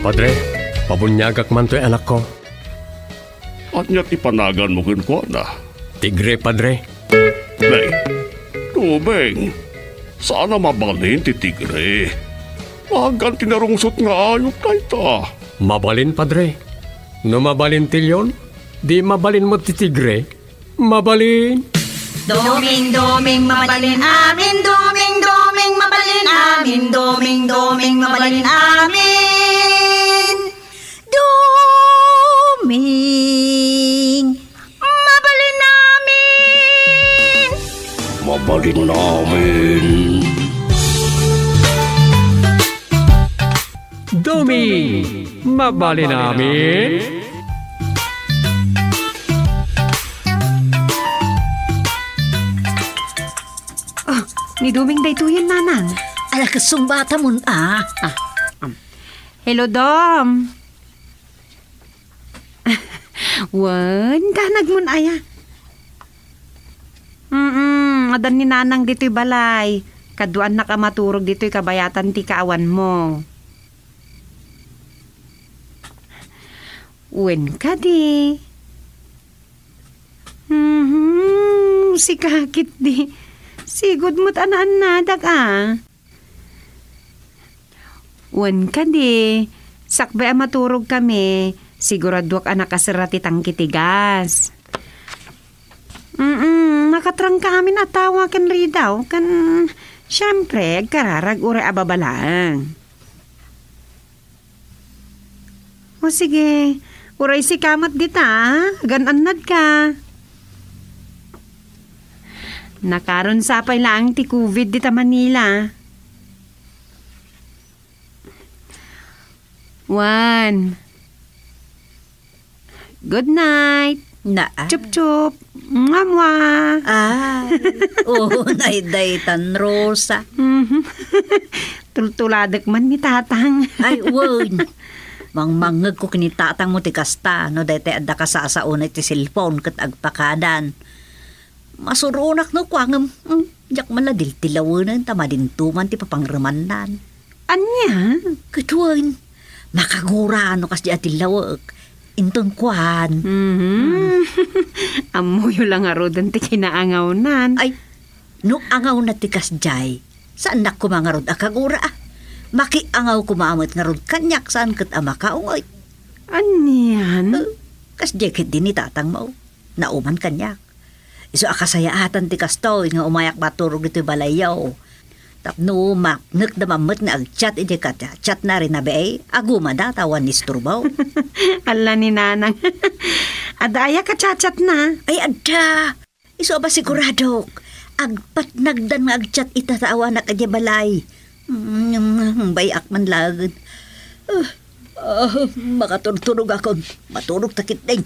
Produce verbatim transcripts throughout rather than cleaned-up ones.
Padre, pabuniagak man toy anakko. Ania ti panaganmo kenkuana? Tigre, Padre. Nay, Doming, saan a mabalin ti tigre. Nagan ti narungsot nga ayup dayta. Mabalin, Padre. No mabalin ti leon, di mabalin met ti tigre. Mabalin. Doming, Doming, mabalin amin. Doming, Doming, mabalin amin. Doming, Doming, mabalin amin. Doming, mabalin amin. Mabalin amin. Doming, mabalin amin. Oh, ni Doming daytoyen, Nanang. Ala, kasungbatamon, ah. Ah, um. Hello, Dom. Wen, danagmon aya? Mm, adda ni Nanang ditoy balay. Kaduaannak a maturog ditoy kabayatan ti kaawanmo. Wen kadi? Mhm, sika ketdi. Sigud met a naannadak, a. Wen kadi, sakbay a maturogkami, siguraduak a nakaserra ti tangke ti gas. Mm, nakatrangka amin a tawa ken ridaw, ken, siempre, agkararag uray a baba laeng. O sige, uray sika met dita, a. Agan-annadka. Nakaron sa pay laeng ti covid dita Manila. Wen. Good night. Naa. Chup, chup. Mua, mua. Ay, unay daytan, Rosa. Mhm. Tultuladek man ni Tatang. Ay, wen. Mangmangngegko ken ni Tatangmo ti kasta, no daytay adda kasasaona iti cellphone ket agpakadan. Masuronak no kua ngem, mm, diak man la diltilawenen ta madinto man ti papangremannan. Ania? Ket wen, makagura no kasdi a tillawek. Inton kuan. Mhm. Ammoyo la ngaruden ti kinaangawnan. Ay, no angawna ti kasdiay, saannak koma ngarud a kagura, a. Makiangaw koma met ngarud kaniak, saan ket a makaungay. Anian? Eh, kasdiay ketdi ni tatangmo. Nauman kaniak. Isu a kasayaatan ti kastoy nga umayak maturog ditoy balayyo. Tapno mapnekda man met nga agchat idiay kachatna a rinabii, agumada ta awan nisturbo. Ala ni Nanang. Adda aya kachatchatna? Ay, adda. Isu a basiguradok. Agpatnagdan nga agchat ita ta awanak idiay balay. Mm, bay-ak man laeng. Ah, ah, makaturturogakon. Maturog ta ketdin.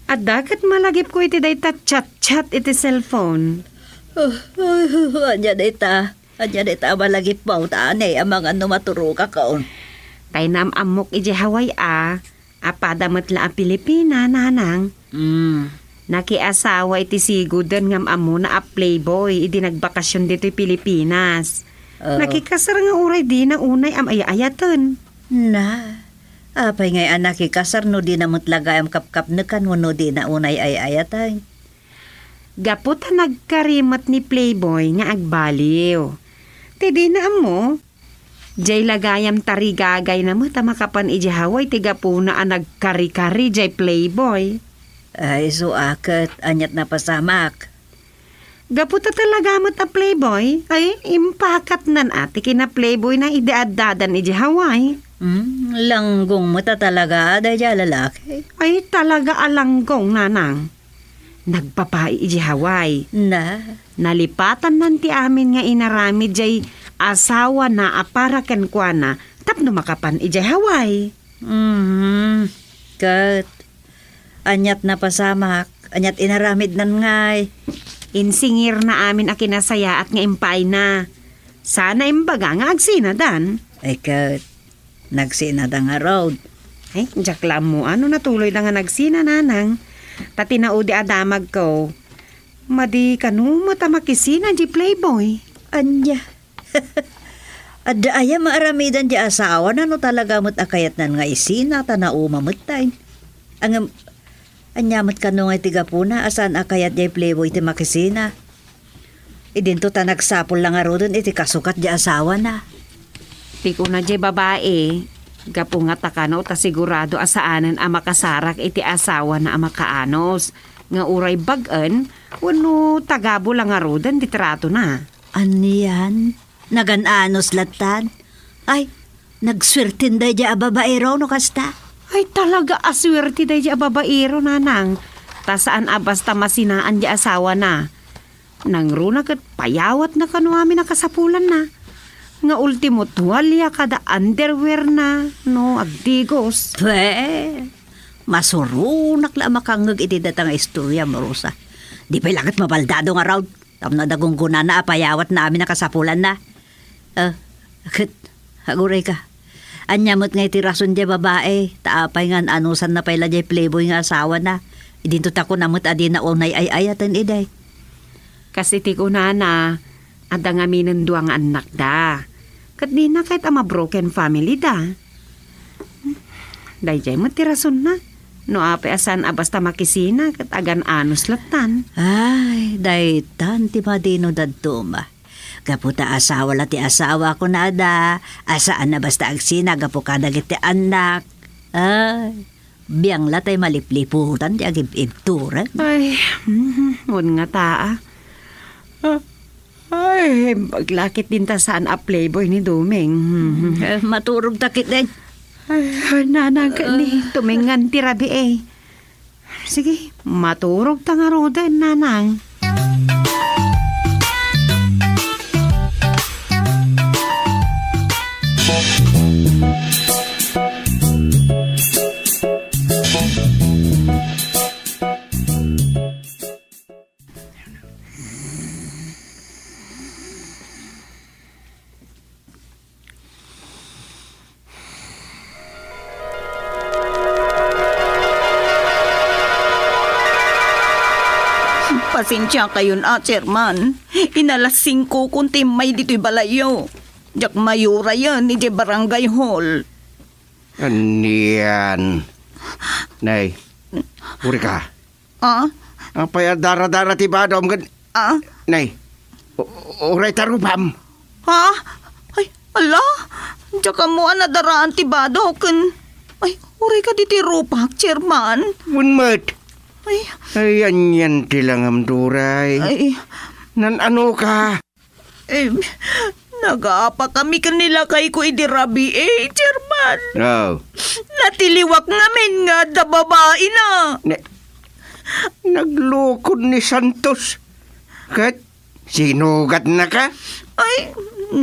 Adda ket malagipko iti dayta chat-chat iti cellphone. Ah, ah, ania dayta? Ania dayta a malagipmo ta ania amangan no maturogakon? Tay naam-ammok idiay Hawaii a, apada met la a Pilipina, Nanang. Mm. Nakiasawa iti siguden nga am-ammona a playboy idi nagbakasyon ditoy Pilipinas. Oo. Nakikasar nga uray dina unay am-ay-ayaten. Na. Apay ngay a nakikasar no dina met la gayam kapkapnekan wenno dina unay ay-ayatay? Gapu ta nagkari met ni Playboy nga agbaliw. Ti dina ammo, jay la gayam tarigagayna met a makapan idiay Hawaii ti gapuna a nagkari-kari jay Playboy. Ay, isu a ket, aniat napasamak? Gapu ta talaga met a playboy, ay, impakatnan a ti kina-playboyna idi addadan idiay Hawaii. Hmm, langgong met a talaga a daydiay a lalaki. Ay, talaga a langgong, Nanang. Nagbabai idiay Hawaii. Na? Nalipatannan ti amin nga inaramid jay asawana a para kenkuana tapno makapan idiay Hawaii. Mhm. Ket, aniat napasamak, aniat inaramidnan ngay? Insingirna amin a kinasayaat nga impaayna. Sana imbaga nga agsinadan. Ay ket, nagsinada ngarud. Ay, diak la ammo no natuloyda nga nagsina, Nanang. Ta ti naudi a damagko, madi kano met a makisina di Playboy. Ania? Adda aya maaramidan ti asawana no talaga met a kayatnan nga isina ta nauma met tay. Ngem, ania met kano nga iti gapuna a saan a kayat diay playboy ti makisina? Idinto ta nagsapul la ngaruden iti kasukat diay asawana. Ti kuna diay babai, gapu nga ta kano ta sigurado a saanen a makasarak iti asawana a makaanus, nga uray bag-en wenno tagabu la ngaruden ti tratona. Anian? Nagan-anus lattan? Ay, nagsuerten daydiay a babaero no kasta. Ay, talaga a suerte daydiay a babaero, nanang. Ta saan a basta masinaan diay asawana. Nangruna ket payawatna kano amin a kasapulanna. Nga ultimo tualia kada underwearna no agdigos. Pwe, masuronak la a makangngeg iti dayta nga istoriam, Rosa. Di pay la ket mabaldado ngarud. Tapno adda gunggonana a payawatna amin a kasapulanna. Ah, ket, agurayka. Ania met nga iti rason diay babai, ta apay nga an-anusanna pay la diay playboy nga asawana? Idinto ta kuna met a dina unay ay-ayaten idi. Kas iti kunana, adda ngaminen dua nga annakda. Ket dina ket a ma-broken family da. Daydiay met ti rasonna. No apay a saan a basta makisina ket agan-anus lattan. Ay, daytan ti madino dadduma. Gapu ta asawa la ti asawa, kunada, a saan a basta agsina gapu kadagiti annak. Ay, biang la tay malipliputan ti agib-ibturan. Ay, mhm, wen nga taa. Ah, Ay, imbag la ket dinta saan a playboy ni Doming. Hmm. Eh, maturog ta ket den. Ay, nanang ket ni tumingan ti rabii. Sige, maturog ta ngaruden, nanang. Pasensiakayon a, Chairman. Inalas singko kon ti immay ditoy balayyo. Diak mayurayen idiay barangay hall. Anian? Nay, uri ka. Ah? Apay a daradara ti badom ken... Ah? Nay, u-, uray ta rupam. Ha? Ay, ala, diak ammo a nadaraan ti badok ken... Ay, uray kadi ti rupak, Chairman. Wen met. Ay. Ay, anian ti langam, Duray? Ay. Nan-ano ka? Eh, nagapakami ken ni lakayko idi rabii, Chairman. Oh. Natiliwak ngamin nga adda babaina. Ne-, naglukod ni Santos. Ket sinugatnaka? Ay,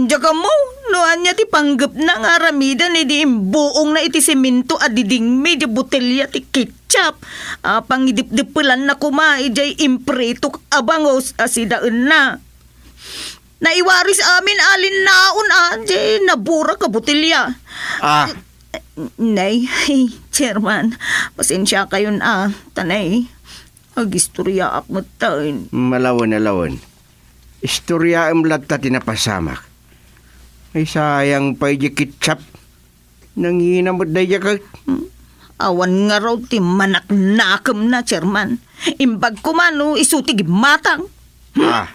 diak ammo no ania ti panggepna nga aramiden idi imbuongna iti semento a didingmi diay botelia ti ketchup a pangidepdepelanna koma idiay impritok a bangus a sidaenna. Naiwaris amin a linnaon a diay naburak a botelia. Ah. Nay, Chairman, pasensiakayon a, ta nay, agistoriaak metten. Malawen, alawen. Istoriaem latta ti napasamak. Ay, sayang pay diay ketchup. Nangina met daydiay ket. Hmm. Awan ngarud ti manaknakemna, Chairman. Imbag koma no isu ti gimmatang. Hmm. Ah.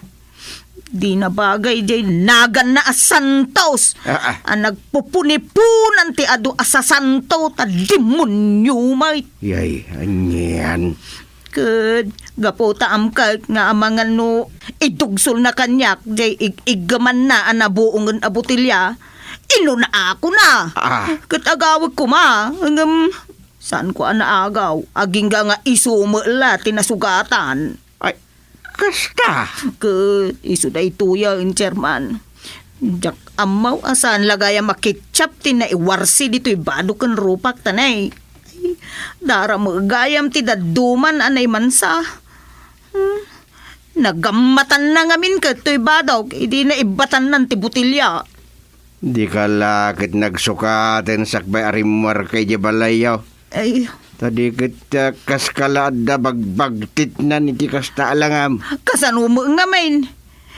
Di nabagay diay naganna a santos. Ah, ah. A nagpupuniponan ti adu a sasanto ta demonio met. Yay, anian? Ket gapu ta amkak nga amangan no idugsolna kaniak diay ig-iggamanna a nabuongen a botelia, inunaakona. Ah. Ket agawek koma, ngem saanko a naagaw, agingga nga isu met la ti nasugatan. Ay, kasta? Ket isu daytoyen, Chairman. Diak ammo a saan la gayam a ketchup ti naiwarsi ditoy badok ken rupak ta nay. Ay, dara met gayam ti dadduman a naimansa. Hmm. Nagammatanna ngamin ket toy badok idi naibbatannan ti botelia. Dika la ket nagsukaten sakbay a rimmuarka idiay balayyo. Ay. Ta di ket, ah, kaska la adda bagbagtitnan iti kasta a langam. Kasano met ngamin?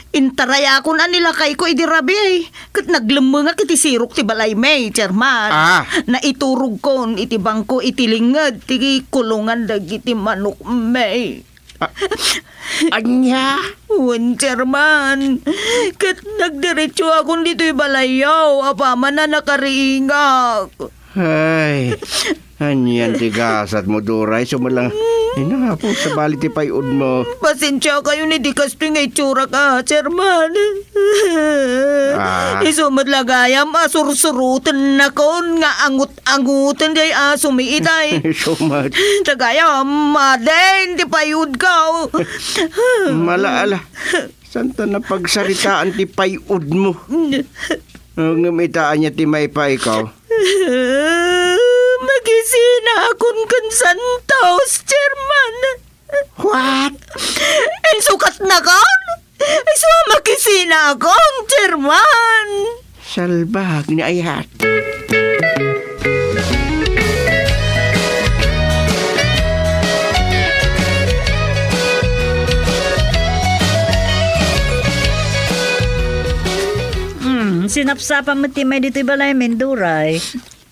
Intarayakon a ni lakayko idi rabii, ket naglemmengak iti sirok ti balaymi, Chairman. Ah. Naiturogkon iti bangko iti linged ti kulongan dagiti manokmi. Ah, ania? Wen, Chairman. Ket nagdiretsoakon ditoy balayyo, apaman a nakariingak. Ay, anian ti gasatmo, Duray? Sumalang, ay, napo, sabali ti pay-udmo. Pasensiakayon iti kastoy nga itsurak, Chairman. Ah. Isu met la gayam a sursurotennakon nga angut-angoten jay asomi itay. Isu met. Ta gayam, madin ti pay-udko. Mala, ala. Saan ta napagsaritaan ti pay-udmo? Ngem ita, ania ti maipaayko? Makisinakon ken Santos, Chairman. What? Insukatnakon? Isu a makisinakon, Chairman. Salbag ni ayat. Hmm, sinapsapam met ti may ditoy balaymi, Duray.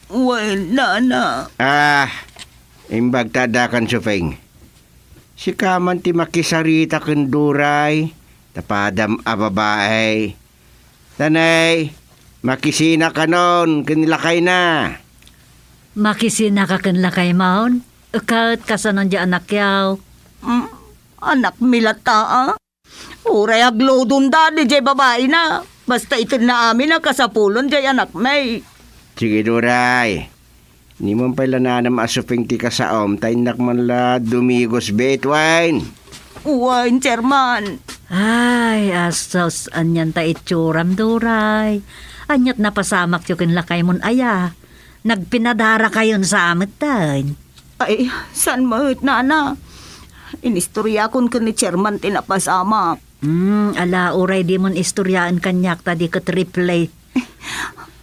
Wen, nana. Ah, imbag ta adda kan Suping. Sika man ti makisarita ken Duray, ta padam a babai. Tanay, makisinakanon ken lakayna. Makisinaka ken lakaymon? Ket kasano jay anakyo? Mm, anakmi latta, a? Uray agludonda diay babaina. Basta itenna amin a kasapulon jay anakmi. Sige, Duray. Ni man pay la nanam a Suping ti kasaom, ta innak man la dumigos bit, wen. Wen, Chairman. Ay, asos, anian ta itsuram, Duray? Aniat napasamakyo ken lakaymon aya? Nagpinadarakayon sa metten. Ay, saan met, nana? Inistoriakon ken ni Chairman ti napasamak. Hmm, ala, uray dimon istoriaen kaniak ta di ket replay.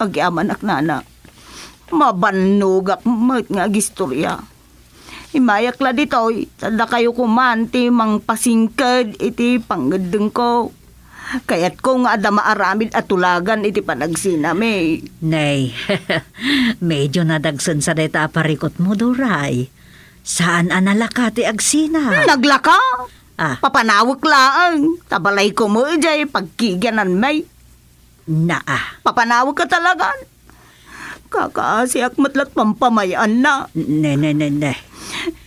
Agyamanak, nana. Mabannogak met nga agistoria. Immayak la ditoy, ta dakayo koman ti mangpasingked iti pangngeddengko. Kayatko nga adda maaramid a tulagan iti panagsinami. Nay, medyo nadagsen sa dayta a parikutmo, Duray. Saan a nalaka ti agsina? Naglaka? Ah. Papanawek laeng, ta balayko met jay pagkigiananmi. Naa. Papanawek ka talagan. Kakaasiak met la't pampamayaanna. Ne, ne, ne, ne.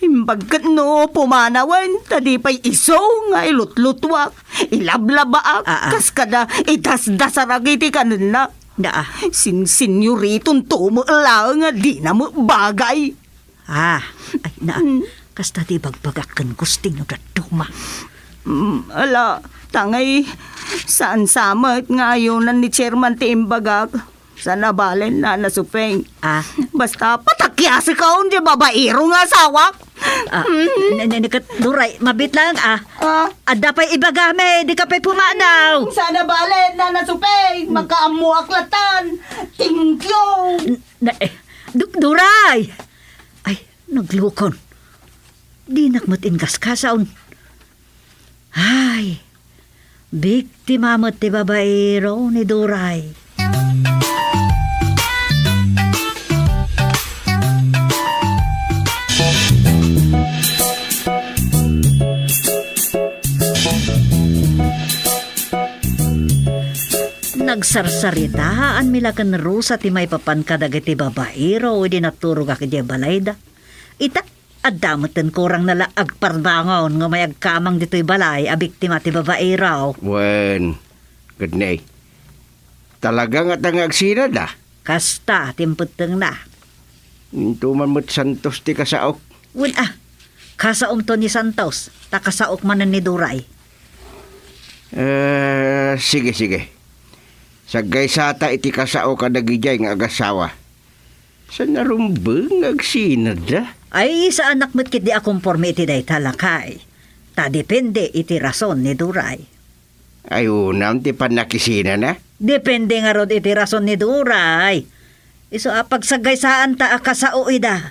Imbag ket no pumanawen, ta di pay isu nga ilutlutuak, ilablabaak, Ah, ah. kas kada idasdasarak iti kanenna. Naa. Sinsinyoritun to met laeng a dina met bagay. Ah, ay, na, Hmm. kasta ti ibagbagak ken Gusting no dadduma. Mm, ala, tangay, saan sa met nga ayonan ni Chairman ti imbagak. Saan a balen, Nana Suping. Ah. Basta, patakyasek ka on di babaero nga asawak. Ah, Mm. ne, ne, ne, ket, Duray, mabit lang, ah. Ah. Adda pay ibagami, di ka pay pumanaw. Mm, saan a balen, Nana Suping. Mm. Makaammoak latan. Thank you. N-, na, eh, Du-, Duray! Ay, naglukon. Dinak met inkaskasaon. Ay, biktima met ti babaero ni Duray. Nagsarsaritaanmi la ken Rosa ti maipapan kadagiti babaero idi naturogak idiay balayda. Ita, adda metten kurangna la agparbangon nga may agkamang ditoy balay a biktima ti babaero. Wen, ket nay, talaga ngata nga agsinada? Kasta ti impettengna. Intoman met Santos ti kasaok. Wen a, kasaomto ni Santos, ta kasaok manen ni Duray. Eh, sige, sige. Saggaysata iti kasaok a dagidiay nga agasawa. Saan a rumbeng nga agsinada? Ay, saanak met ketdi a komporme iti dayta, lakay. Ta depende iti rason ni Duray. Ay, unam ti pannakisinana? Depende ngarud iti rason ni Duray. Isu a pagsagaysaanta a kasao ida.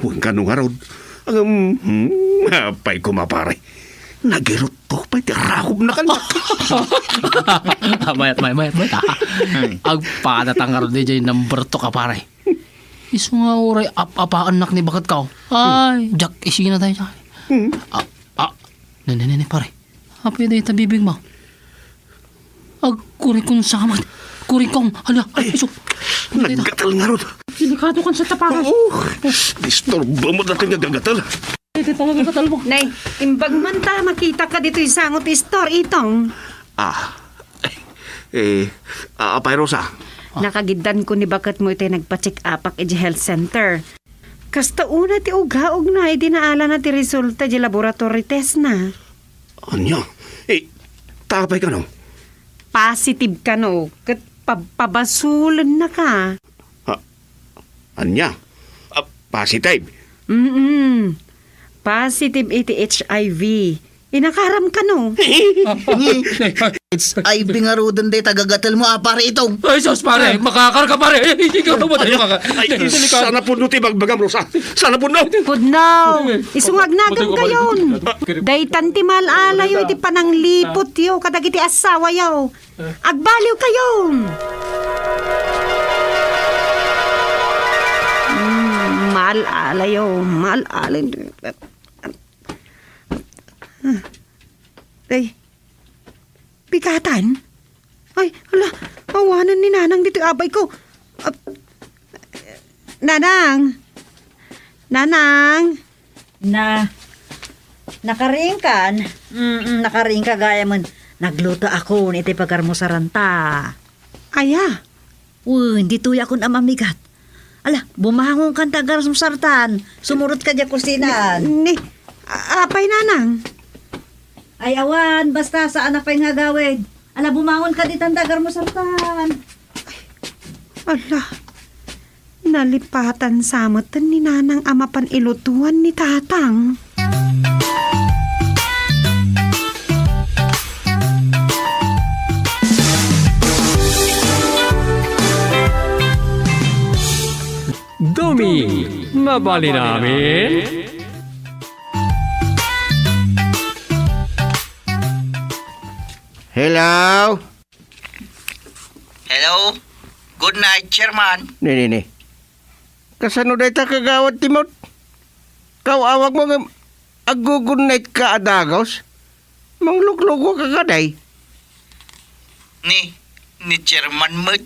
Wen kano ngarud. Agam, hmm, apay koma, pare. Nagirutto pay ti rakobna kaniak. Mayat, may, mayat, mayat, ah. Agpada ta ngarud diay number two ka, pare. Isu nga uray ap-apaannak ni baketko. Ay, diak isina tayo. Hmm. Ah, ah. Ne, ne, ne, ne, pare. Apay dayta bibigmo? Agkurikong samat. Kurikong. Hala, ay, isu. Naggatal ngarud. Delikado kan sa taparas. Oo. Disturbo mo dati nga gagatal. Iti pangagagatal mo. Nay, imbag man ta, makita ka ditoy sango ti store, Itong. Ah, eh, ah, apay, Rosa? Nakagiddan ko ni baketmo iti nagpa-check upak iti health center. Kasta una ti ugaugna idi naalana ti resulta di laboratory test na. Ania? Eh, ta apay kano? Positive kano, ket pab-, pabasolennaka. Ah, ania? Ah, positive? Mm-mm. Positive iti H I V. Inakaram kano. H I V ngaruden dayta gagatalmo, a, pare Itong. Ay, sus, pare! Makakar ka, pare! Eh, ikaw naman, makakar. Ay, delikado. Sana pudno ti bagbagam, Rosa. Sana pudno. Pudno. Isu nga agnagem kayon. Daytan ti mal-alayo iti panangliputyo kadagiti asawayo. Agbaliw kayon. Mm, Al-alayo, mal-alin. Ay, bigatan? Ay, ala, awanen ni Nanang ditoy abay ko. Ah, Nanang! Nanang! Na, nakariingkan? Mm, nakariingka gayamen. Nagluto akon iti pagarmusaranta. Aya? Wen, ditoy akon a mamigat. Ala, bumangon kanta agarmusartan. Sumurotka diay kusinaan. Ni, a-, apay, Nanang? Ay, awan, basta saan a pay nga agawid. Ala, bumangon ka ditan ta agarmusartan. Ala, nalipatan sa met ni Nanang a mapan ilutuan ni Tatang. Duming, mabalin amin? Hello? Hello? Good night, Chairman. Ni, ni, ni. Kasano dayta, Kagawad Timot? Kaw-awag mo ngem aggugunnaytka a dagus? Manglukluko ka kadi? Ni, ni Chairman met.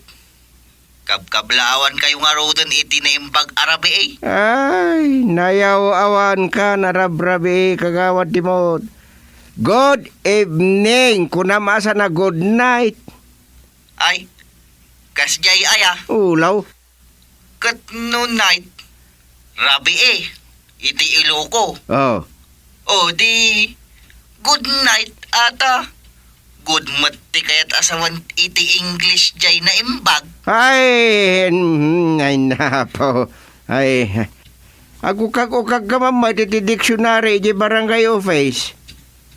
Kabkablaawankayo ngaruden iti naimbag a rabii. Ay, nayaw-awanka a rabii, Kagawad Timot. Good evening, kunam a saan a good night. Ay, kasdiay aya? Ulaw. Ket no night, rabii, iti Iloko. Oh. O, di, good night ata. Good met ti kayat a sawen iti English diay naimbag. Ay, mm, ay, napo. Ay, agukag-ukag ka man met iti dictionary iti barangay office.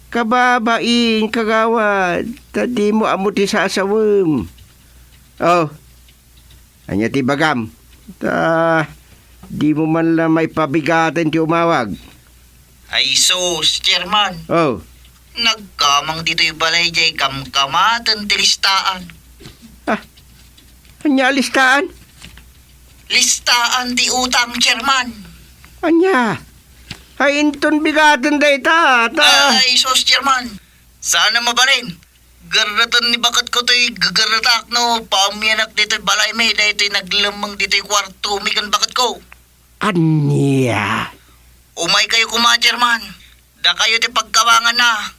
Kababain, kagawad, ta dimo ammo ti sasawem. Oh, ania ti ibagam? Ta, dimo man la maipabigaten ti umawag. Ay sus, Chairman. Oh. Nagkamang ditoy balay diay kamkamaten ti listaan. Ah, ania a listaan? Listaan ti utang, Chairman. Ania? Ay, inton bigaten dayta, ta. Ay sus, Chairman. Saan a mabalin. Garreten ni baketko toy gagarretak no paamianak ditoy balaymi daytoy naglemmeng ditoy kuartomi ken baketko. Ania? Umaykayo koma, Chairman. Dakayo ti pagkawanganna.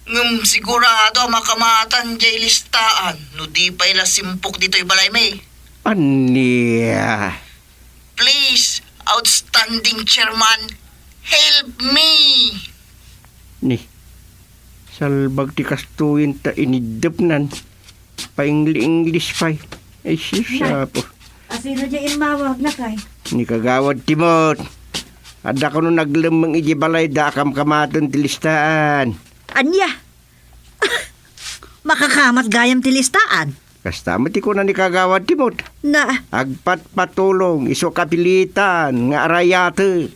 Ngem sigurado a makamatan diay listaan no di pay la simpok ditoy balaymi. Ania? Please, outstanding chairman, help me! Ni, salbag ti kastoyen ta iniddepnan. Paingli-English pay. Ay, sus, Nay, apo. Asino diay immawag, lakay? Ni Kagawad Timot. Adda kuno naglemmeng idiay balayda a kamkamaten ti listaan. Ania? Makakamat gayam ti listaan? Kasta met ti kuna ni Kagawad Timot. Na. Agpatpatulong, isu kapilitan nga arayatek.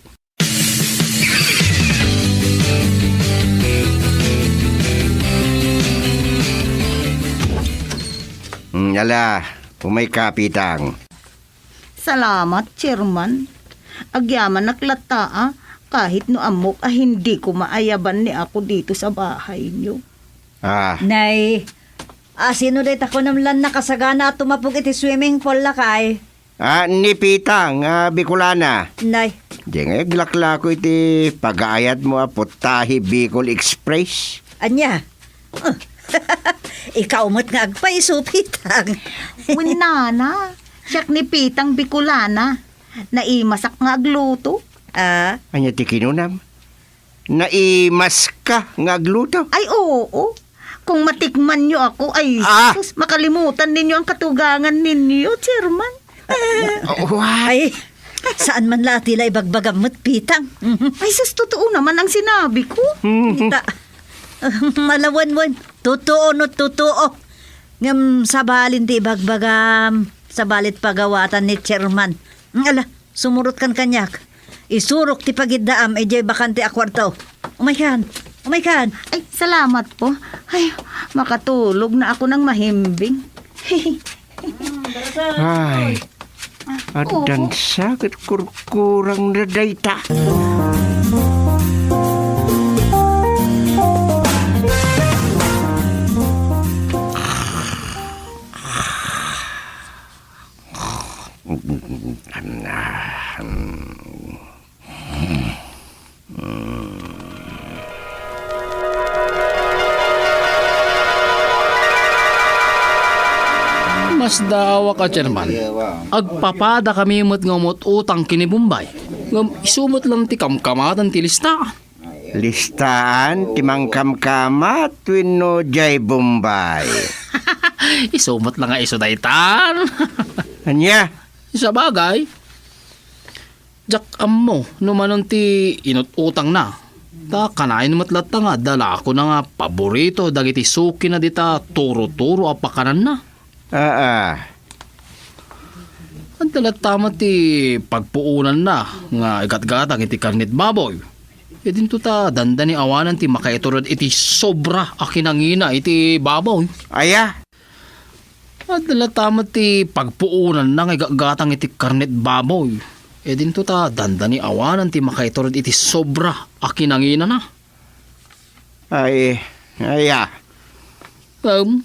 Hmm, ala, umay ka, Pitang. Salamat, Chairman. Agyamanak latta a, kahit no ammok a hindi ko maayaban ni Ako dito sa bahay niyo. Ah. Nay, asino dayta kunam lan nakasagana a tumapog iti swimming pool, lakay? Ah, ni Pitang a Bicolana. Nay. Diay nga aglaklako iti pagaayatmo a putahe Bicol Express. Ania? Ikaw met nga agpayso, Pitang. Wen, nana, siak ni Pitang Bicolana. Naimasak nga agluto. Ah? Ania ti kinunam? Naimaska nga agluto? Ay, oo. Kung matikmanyo ako, ay, Ah! sus, makalimutan ninyo ang katugangan ninyo, Chairman. Oh, what? Ay, saan man la ti la ibagbagam met, Pitang? Ay, sus, totoo naman ang sinabi ko. Hmm. Kita. Malawenwen. Totoo no totoo. Ngem sabalin ti ibagbagam. Sabalit pagawatan ni Chairman. Ala, sumurotkan kaniak. Isurok ti pagiddaam idiay bakante a kuarto. Umaykan. Umaykan. Ay, salamat po. Ay, makatulog na ako ng mahimbing. Ay. Addan sa ket kurkurangna dayta. Masdaawak a chairman. Agpapadakami met nga umut-utang ken ni Bombay. Ngem isu met lang ti kamkamatan ti lista. Listaan ti mangkamkamat wenno jay Bombay? Isu met lang nga isu daytan. Ania? Sabagay. Diak ammo no manon ti inut-utangna. Ta kanayon met latta nga adda lakona nga paborito dagiti sukina dita turo-turo a pakananna. Aa. Adda latta met ti pagpuonanna nga igatgatang iti karnet baboy. Idinto ta dandani awanen ti makaitured iti sobra a kinangina iti baboy. Aya? Adda latta met ti pagpuonanna nga igatgatang iti karnet baboy. Idinto ta dandani awanen ti makaitured iti sobra a kinanginana. Ay, aya. Em,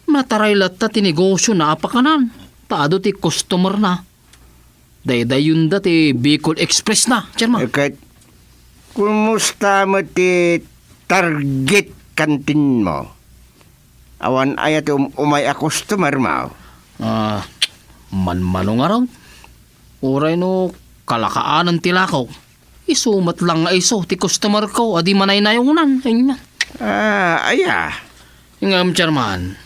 mataray latta ti negosiona a pakanan, ta adu ti customerna. Daydayonda ti Bicol Express na, Chairman. Eh, ket, kumusta met ti target kantinmo? Awan aya ti um-, umay a customermo? Ah, manmano ngarud. Uray no kalakaanan ti lakaw. Isu met lang nga isu ti customerko a di manaynayongnan. Ania? Ah, aya? Ngem, Chairman,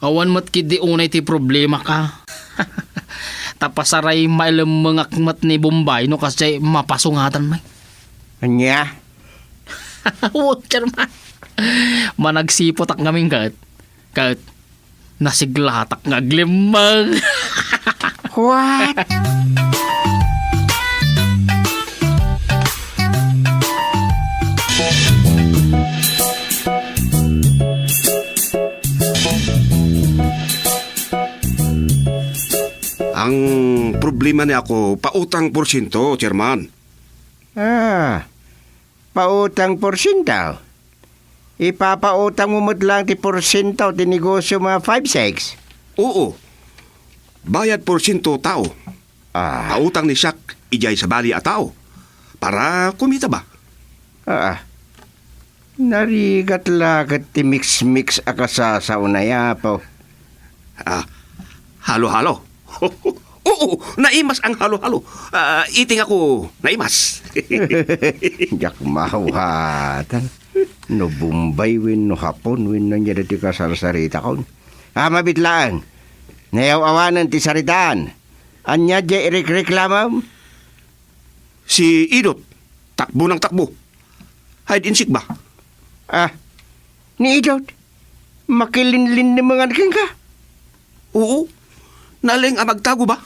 awan met ketdi unay ti problemaka. Ta pasaray mailemmengak met ni Bombay no kasdiay mapasungatan met. Ania? Wen, Chairman. Managsiputak ngamin ket. Ket, nasiglatak nga aglemmeng. What? Ang problema ni ako, pautang porsyento, Chairman. Ah, pautang porsyento? Ipapautangmo met lang ti porsyento ti negosio nga five six? Oo. Bayad porsyento tao. Ah. Pautang ni siak idiay sabali a tao. Para kumita ba? Ah. Narigat la ket ti mix-mix a kasasaona, Apo. Ah, halo-halo. Oo, naimas ang halo-halo. Ah, iting ako, naimas. Diak mawatan. No Bombay wenno Hapon wenno ania daytoy kasarsaritakon. Ah, mabit laeng. Nayaw-awanen ti saritaan. Ania diay irekreklamam? Si Idot, takbo nang takbo. Hide and seek ba? Ah, ni Idot, makilinlinlimengan kenka? Oo. Naleng a magtago ba?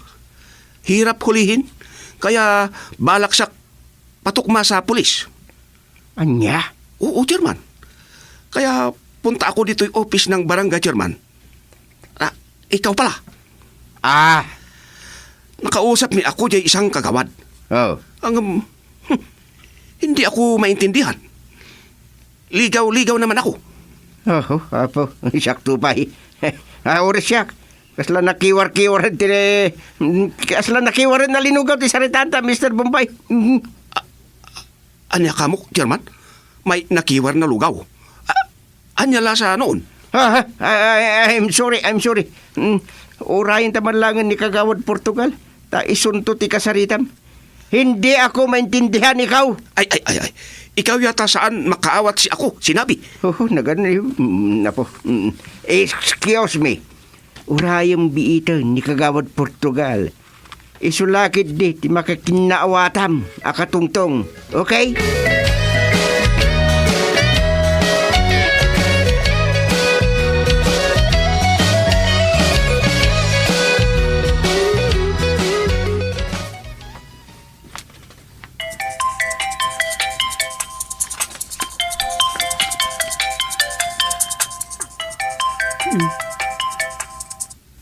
Hirap hulihin. Kaya balak siak patukma sa pulis. Ania? Oo, Chairman. Kaya punta ako ditoy office ng barangay chairman. Ah, ikaw pala. Ah. Nakausap mi ako diay isang kagawad. Oh. Ang, um, hmm, hindi ako maintindihan. Ligaw-ligaw naman ako. Oh, Apo, siak to pay. Ah, uri siak. Kasla nakiwar-kiwar ti, mm, kasla nakiwar na linugaw ti saritanta, Mister Bombay. Mm. Ania kamo, Chairman? May nakiwar na lugaw. A-, ania la sa noon? Ah, ah, I, I, I'm sorry, I'm sorry. Mm, urayen ta man langen ni Kagawad Portugal, ta isunto ti kasaritam. Hindi ako maintindihan ikaw. Ay, ay, ay, ay. Ikaw yata saan makaawat si ako, sinabi. Oh, nagan-, mm, napo. Mm. Excuse me. Urayem biiten ni Kagawad Portugal. Isu la ketdi ti makakinnaawatam a katungtong. Okay?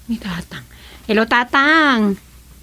Ni Tatang. Hello, Tatang.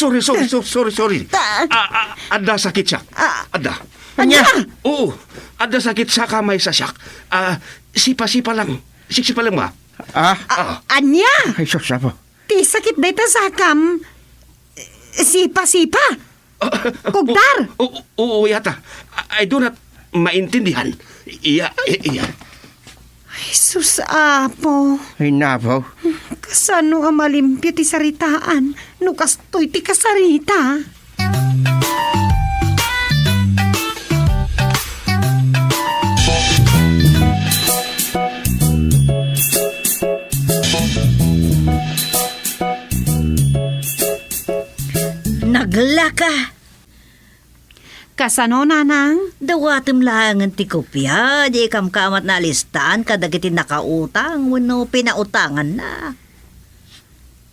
Sorry, sorry, so-, sorry, sorry. Ta- Ah, ah, adda sakit siak. Ah. Adda. Ania? Oo, adda sakit saka maysa siak. Ah, sipa-sipa lang. Siksipa lang, ma. Ah? Ah. Ania? Ay, sus, apo. Ti sakit dayta sakam, sipa-sipa. Ah, Kugtar. Oo, oo, oo, yata. I I do not maintindihan. Iya, i-, iya. Ay, sus, Apo. Ay, napaw. Kasano a malimpio ti saritaan no kastoy ti kasarita? Naglaka. Kasano, nanang? Dawatem laengen ti kopia, di kamkamat naalistaan kadagiti nakautang wenno pinautanganna.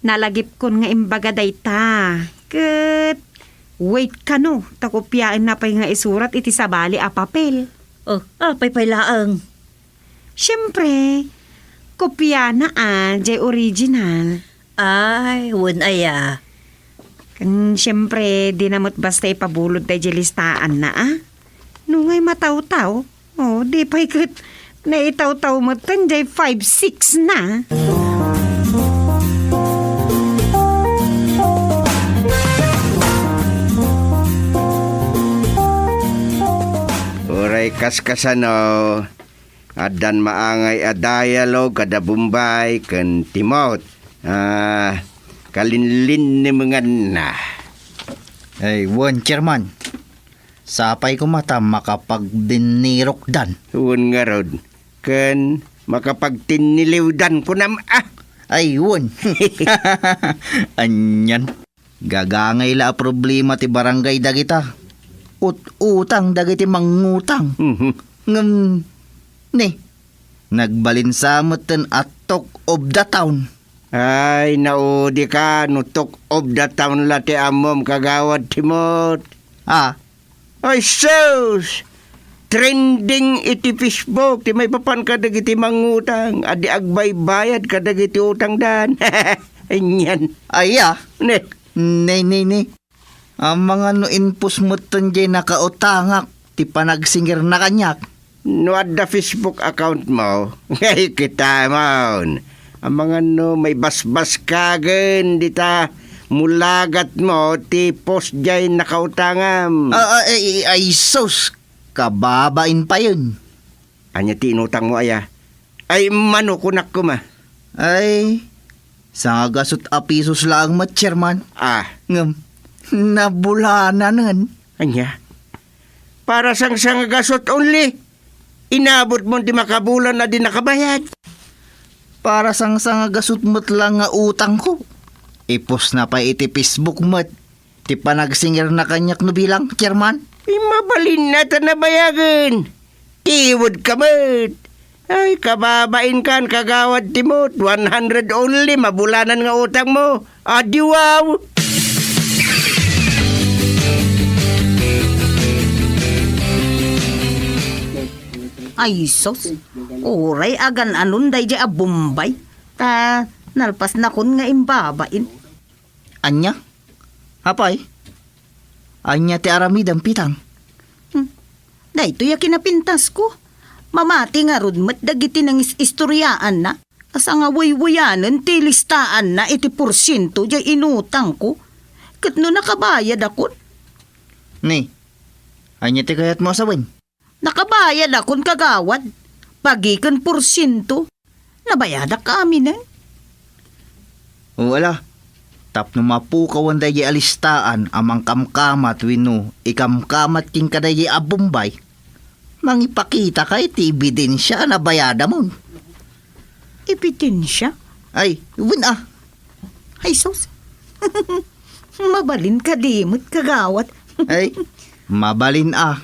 Nalagipkon nga imbaga dayta. Ket wait kano, ta kopiaenna pay nga isurat iti sabali a papel. Oh, apay pay laeng? Siempre, kopiana a, jay original. Ay, wen aya. Ken siempre, dina met basta ipabulod dayjay listaanna a. No ngay matawtaw, oh, di pay ket naitawtaw metten jay five six na. Uray kaskasano, addan maangay a dialogue kada Bombay ken Timot. Ah, kalinlinnimenganna. Ay, wen, Chairman. Sapay koma ta makapagbinnirokdan. Wen ngarud, ken makapagtinniliwdan kunam a. Ay, wen. Anian. Gagangay la a problema ti barangay dagita. Ut-utang dagiti mangngutang. Mhm. Ngem, ni, nagbalin sa metten a talk of the town. Ay, naudi ka no talk of the town la ti ammom, Kagawad Timot. Ah, Ay, sus! Trending iti Facebook ti maipapan kadagiti mangutang a di agbaybayad kadagiti utangdan. Anian. Aya? Ne. Ne, ne, ne. Amangan no inpos metten jay nakautangak ti panagsingirna kaniak. No adda Facebook account mo, ay, kitamon. Amangan no maibasbaskagen dita mulagat mo ti post jay nakautangam. Ah, ah, ay, ay, sus, kababain payen. Ania ti inutang mo, aya? Ay, mano kunak koma. Ay, sangagasut a pisos laeng met, Chairman. Ah. Ngem, nabulananen. Ania? Para sang sangagasut only? Inabot mo ti makabulan a di nakabayad? Para sang sangagasut met lang nga utangko. Ipostna pay iti Facebook met ti panagsingirna kaniak no bilang, Chairman. Ay, mabalinna ta nabayagen. Tiwedka met. Ay, kababainkan, kagawad Timot. One hundred only, mabulanan nga utang mo. Adiwaw! Ay, sus. Uray agan-anon daydi a Bombay. Ta, nalpasnakon nga imbabain. Ania? Apay? Ania ti aramidem, Pitang? Hmm. Daytoy a kinapintasko. Mamati ngarud met dagiti nangis-istoryaanna. Asa nga waywayanen ti listaanna iti porsiento jay inutangko. Ket no nakabayadakon? Ni, ania ti kayatmo a sawen? Nakabayadakon, kagawad. Pagi ken porsiento. Nabayadak aminen. O, ala, tapno mapukawan daydi a listaan a mangkamkamat wenno ikamkamat kenkadaydi a Bombay, mangipakitaka iti ebidensia a nabayadamon. Ebidensia? Ay, wen a. Ay, sus. Mabalin kadi met, kagawad. Ay, mabalin a.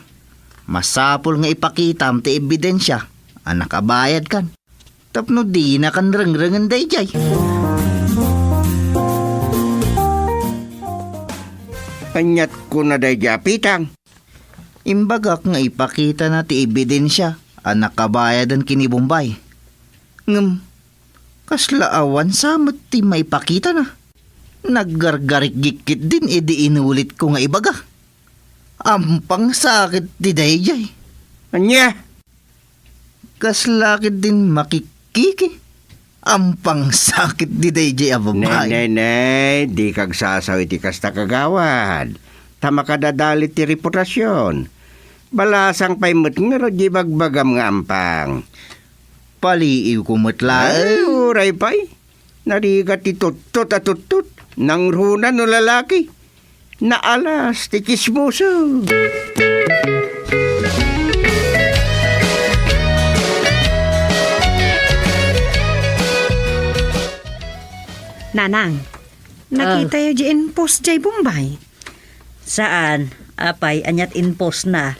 Masapul nga ipakitam ti ebidensia a nakabayadkan. Tapno dinakan rengrengen daydiay. Aniat kuna daydiay a Pitang? Imbagak nga ipakitana ti ebidensia a nakabayadan ken ni Bombay. Ngem, kasla awan sa met ti maipakitana. Naggargarikgik ketdin idi inulitko nga ibaga. Ampang sakit ti daydiay. Ania? Kasla ketdin makikkiki. Ampang sakit ti daydiay a babai. Nay, nay, nay, dika agsasaw iti kasta, kagawad. Ta makadadalit ti reputasion. Balasang pay met ngarud ti ibagbagam nga ampang. Paliiwko met laeng. Ay, uray pay. Narigat ti tuttot a tuttot. Nangruna no lalaki. Naalas ti tsismoso. Nanang, ah, nakitayo di inpost jay Bombay? Saan? Apay, aniat inpostna?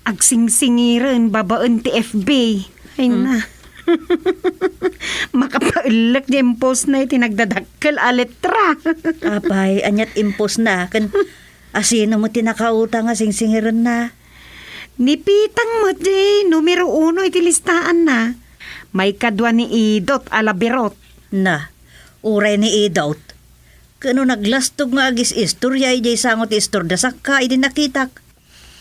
Agsingsingiren babaen ti F B. Ay, hmm, na. Makapaellek di impostna iti nagdadakkel a letra. Apay, aniat impostna? Ken asino met ti nakautang a singsingirenna? Ni Pitang met di numero uno iti listaanna. Maikadua ni Idot a labirot. Na, uray ni Idot. Ken no naglastog nga agis-istorya idiay sango ti istorda sakka idi nakitak.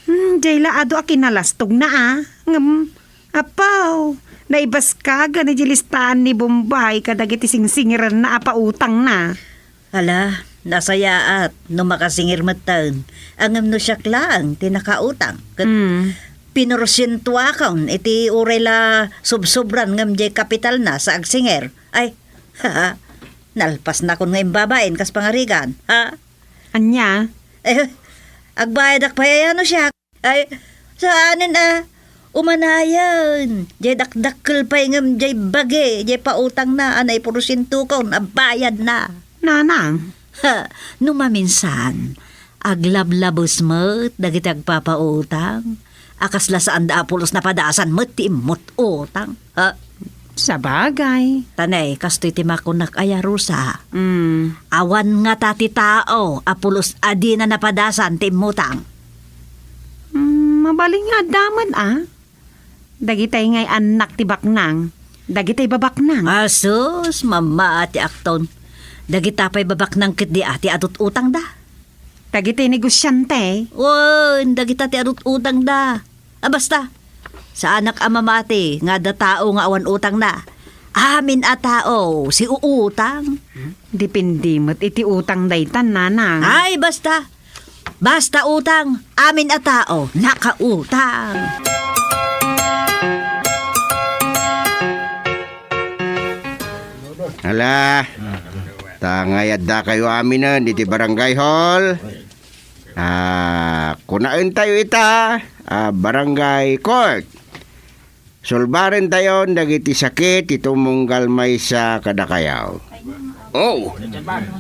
Hmm, diay la adu a kinalastogna a. Ngem, apaw, naibaskagan idiay listaan ni Bombay kadagiti singsingirenna a pautangna. Ala, nasayaat no makasingir metten. Ngem no siak laeng ti nakautang. Ket, hmm, pinorsientuakon iti uray la sobsobran ngem diay kapitalna sa agsingir. Ay, nalpasnakon nga imbabain kas pangarigan, ha? Ania? Eh, agbayadak pay aya no siak? Ay, saanen a. Umanayen, jay dakdakkel pay ngem jay bagi, jay pautangna a naiporsientokon a bayadna. Nanang. Ha, no maminsan, aglablabes met dagiti agpapautang. A kasla saanda a pulos napadasan met ti immut utang. Ha? Sabagay. Tanay, kastoy ti makunak aya, Rosa. Mm. Awan ngata ti tao a pulos a dina napadasan ti immutang. Mm. Mabalin nga adda met, a. Dagitay ngay annak ti baknang. Dagitay babaknang. Asus, mamma ti akton. Dagita pay babaknang ketdi a ti adut-utangda. Dagitay negosiante. Wen, dagita ti adut-utangda. A, basta, saanak a mamati nga adda tao nga awan utangna. Amin a tao, siuutang. Depende met iti utang daytan, nanang. Ay, basta. Basta utang, amin a tao, nakautang. Ala, ta ngay adda kayo aminen iti barangay hall. Ah, kunaentayo ita, ah, barangay court. Sulbarentayon dagiti sakit ti tumunggal maysa kadakayo. Oh,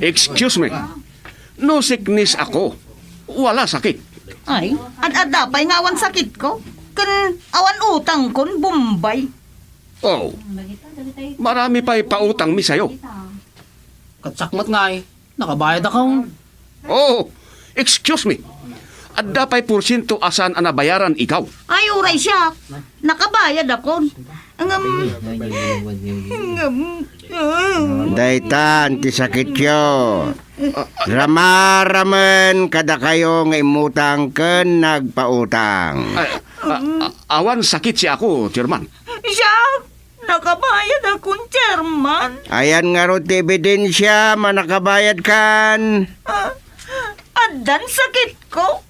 excuse me. No sickness ako. Wala sakit. Ay, ad-adda pay nga awan sakitko. Ken awan utangkon, Bombay. Oh, marami pay pautangmi sayo. Ket sakmet ngay, nakabayad akon. Oh, excuse me. Adda pay porsiento a saan a nabayaran ikaw? Ay, uray siak. Nakabayad akon. Ngem, ngem, ah. Daytan ti sakityo. Ramaramen kadakayo nga immutang ken nagpautang. Ah, ah, ah, awan sakit siak, Chairman. Siak? Nakabayad akon, Chairman. Ayan ngarud ti ebidensia, manakabayadkan. Ah, addan sakitko.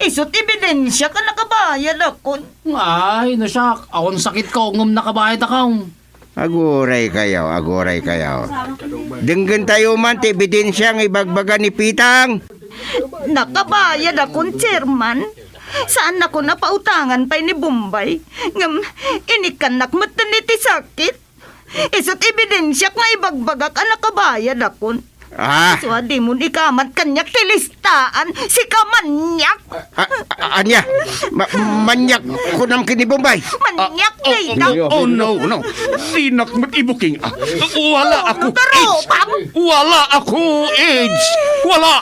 Isut ebidensia nga nakabayad akon. Ay, no siak, awan sakitko, ngem nakabayad akon. Aguraykayo, aguraykayo. Denggentayo man ti ebidensia nga ibagbaga ni Pitang. Nakabayad akon, Chairman. Saannakon a pautangan pay ni Bombay. Ngem, inikkannak metten iti sakit. Isut ebidensiak nga ibagbagak a nakabayad akon. Ah. Isu a dimon ikamat kaniak ti listaan. Sika maniak. Ah, ah, ania? Ma-, maniak kunam ken ni Bombay? Maniak, ah, oh, dayta. Oh, oh, no, no. Dinak met ibuking, ah. Wala ako. Wala ako AIDS. Wala.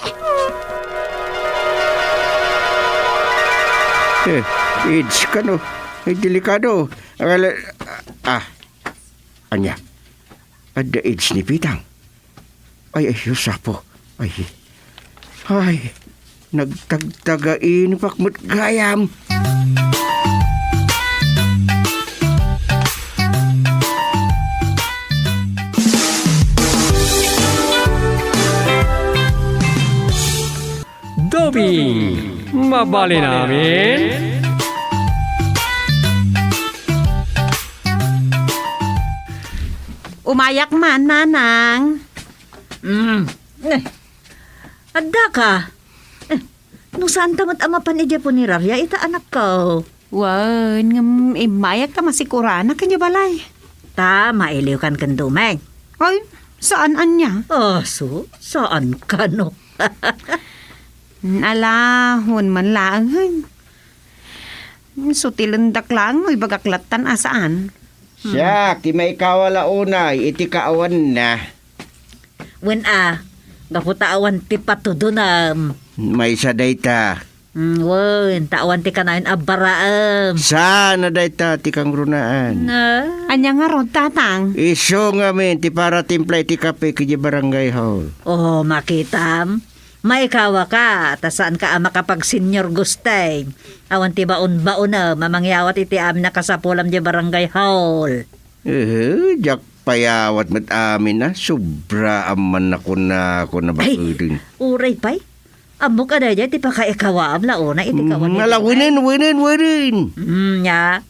Eh, AIDS kano? Ay, delikado. Wala, ah, ania? Adda AIDS ni Pitang? Ay, ay, Dios apo. Ay, ay, nagtagtagainep ak met gayam. Dubbing, mabalin amin? Umayak man, Nanang. Mm. Eh, adda ka? Eh, no saan ta met a mapan idiay punerarya ita anakko? Wen, ngem immayak ta masikurana ken idiay balay. Ta mailiwkan ken Dumeng. Ay, saan ania? Aso, saan kano? Mm, ala, wen man laeng, hen. Mm, sutilendak laeng no ibagak lattan a saan. Hmm. Siak, ti maikawa la unay iti kaawanna. Wen a, gapu ta awan ti patudonam. Maysa dayta. Mm, wen, ta awan ti kanayon a baraem. Saan a dayta ti kangrunaan? Na? Ania ngarud, Tatang? Isu ngamin ti paratimpla iti kape idiay barangay hall. Oh, makitam? Maikawa ka, ta saan ka a makapag-senior gusteng. Awan ti baon-baonem a mangyawat iti amin a kasapulam idiay barangay hall. Eh, diak payawat met amin a, sobra a man a kunakon a bakulen. Uray pay. Ammok a daydiay ti pakaikawaam la unay iti kawan. Mm, ala, wenen, wenen, wenen. Mm, nia?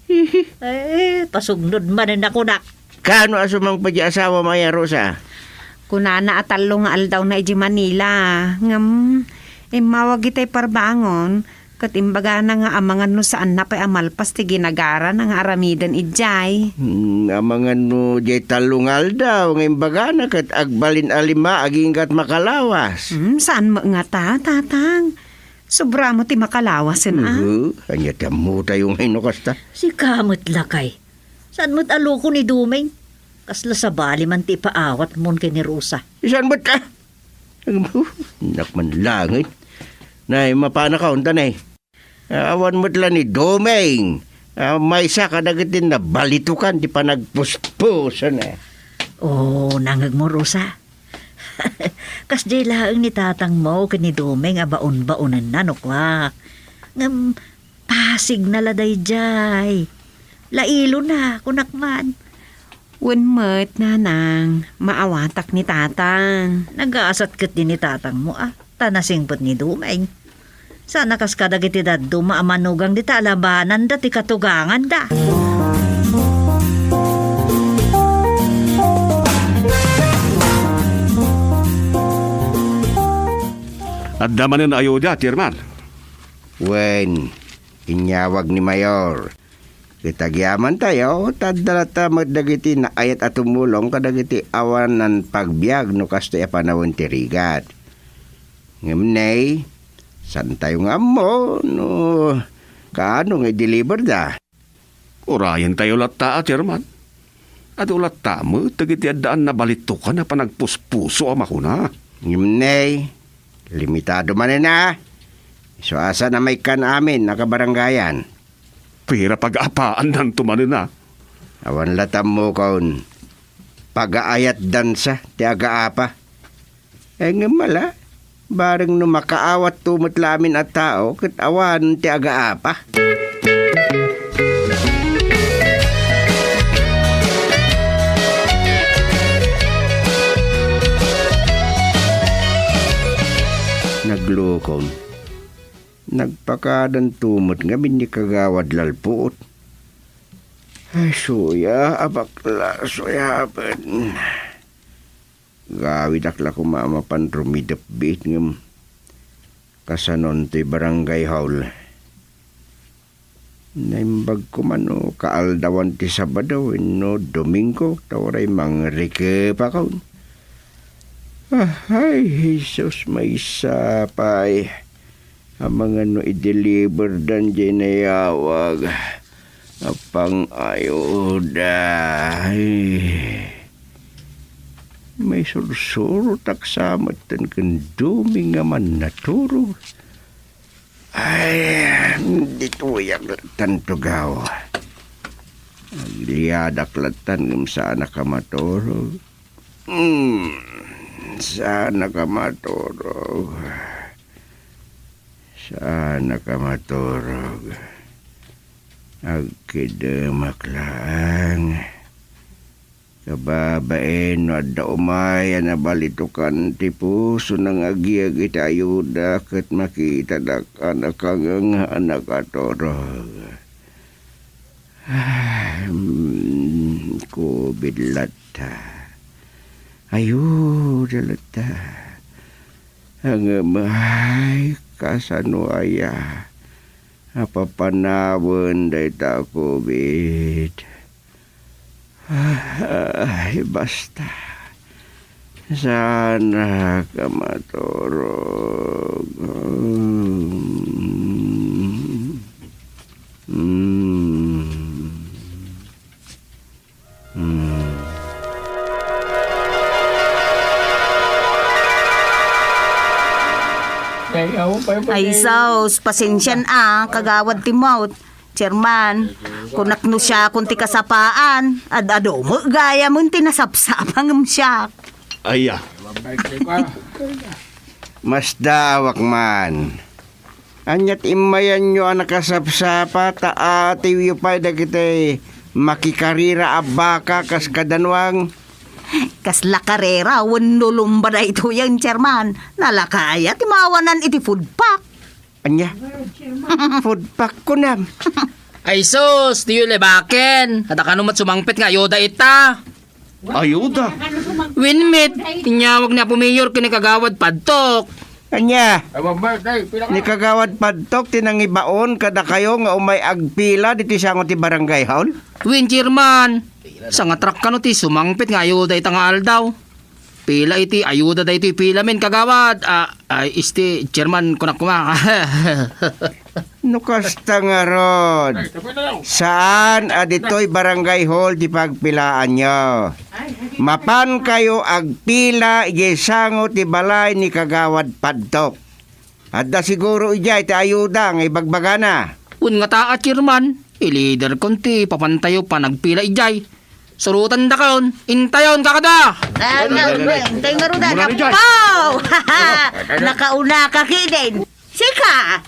Eh, pasugnod manen a kunak. Kano a sumangpet ti asawam aya, Rosa? Kunana a tallo nga aldawna idiay Manila. Ngem, immawag itay parbangon, ket imbagana nga amangan no saanna pay a malpas ti ginagarana nga aramiden idiay. Hmm, amangan no diay tallo nga aldaw nga imbagana ket agbalin a lima aginggat makalawas. Hmm, saan met ngata, Tatang? Sobra met ti makalawasen, a? Uhu, ania ti ammotayo nga no kasta? Sika met lakay. Saan met a loko ni Dumeng? Kasla sabali man ti ipaawatmon ken ni Rosa. Saan met, a? Agam-, hu, nak man langit. Nay, mapanaka unta, nay. Awan met la ni Doming. Ah, maysa kadagiti nabalitukan ti panagpuspusona. Oh, nangegmo, Rosa. Kasdiay laeng ni tatangmo ken ni Doming a baon-baonenna no kuak. Ngem pasigna la daydiay. Lailona, kunak man. Wen met, nanang, maawatak ni tatang. Nagasat ketdi ni tatangmo, a, ta nasingpet ni Doming. Sana kas kadagiti dadduma a manugang dita alabananda ti katuganganda. Adda manen ayuda, Chairman? Wen, inyawag ni Mayor. Ket agyamantayo, ta adda latta met dagiti naayat a tumulong kadagiti awanan pagbiag no kastoy a panawen ti rigat. Ngem ne, saantayo nga ammo no kaano nga i-deliverda. Urayentayo latta a, Chairman. Adu latta met dagiti addaan nabalitukan a panagpuspuso a makuna. Ngem ne, limitado manen a. Isu a saan a maikkan amin a kabarangayan. Pira pagaapaannanto manen a? Awan la tammokon. Pagaayatdansa ti agaapa. Eh, ngem ala, bareng no makaawatto met la amin a tao ket awan ti agaapa. Naglukon. Nagpakadanto met ngamin ni Kagawad Lalput. Ay, suya a bakla, suyaben. Gawidak la koma a mapan rumidepbit ngem kasanon toy barangay hall. Naimbag koma no kaaldawan ti Sabado wenno Domingo, ta uray mangrikepakon. Ahay, Jesus, maysa pay. Amangan no i-deliverdan diay nayawag a pang-ayuda. Ay, maisursurotak sa metten ken Doming a mannaturog. Ay, ditoyak lattan tugaw. Agliadak lattan ngem saanak a maturog. Hmm, saanak a maturog. Saanak a maturog. Agkidemak laeng. Kababain no adda umay a nabalitukan ti pusona nga agiyag iti ayuda ket makitadak a nakanganganak a turog. Hmm, COVID latta. Ayuda latta. Ngem ay, kasano aya a papanawen dayta a COVID? Ay, basta. Saanak a maturog. Mm. Mm. Mm. Ay, awan pa yung Ay, pagkain. Sus, pasensian a, Kagawad Timot. Chairman, kunak no siakon ti kasapaan, ad-adu met gayam ti nasapsapa ngem siak. Aya. Masdaawak man. Aniat immayanyo a nakasapsapa ta atiwyo pay dagiti makikarera a baka kas kadanuang? Kasla karera wenno lumba daytoyen, Chairman. Nalakaya ti maawanan iti food pack. Ania? Food pack kunam. Ay sus, diyo lebaken. Kada kano met sumangpet nga ayuda ita. Ayuda? Wen met, inyawag ni Apo Mayor ken ni Kagawad Padtok. Ania? Ay, mabait, ay, pila ka? Ni Kagawad Padtok ti nangibaon kadakayo nga umay agpila ditoy sango ti barangay hall? Wen, Chairman. Sangatrak kano ti sumangpet nga ayuda ita nga aldaw. Pila iti ayuda daytoy pila men, Kagawad? Ah, ay, isti, Chairman, kunak koma. No kasta ngarud, saan a ditoy barangay hall ti pagpilaanyo. Mapan kayo agpila idiay sango ti balay ni Kagawad Padtok. Adda siguro idiay ti ayuda nga ibagbagana. Wen ngata, Chairman, iliderkon ti papantayo panagpila idiay. Surotandakon, intayon, kakada! Ah, nga, nga, intay nga rudan. Muna ni Jay. Apaw! Nakauna ka, kidin. Sika!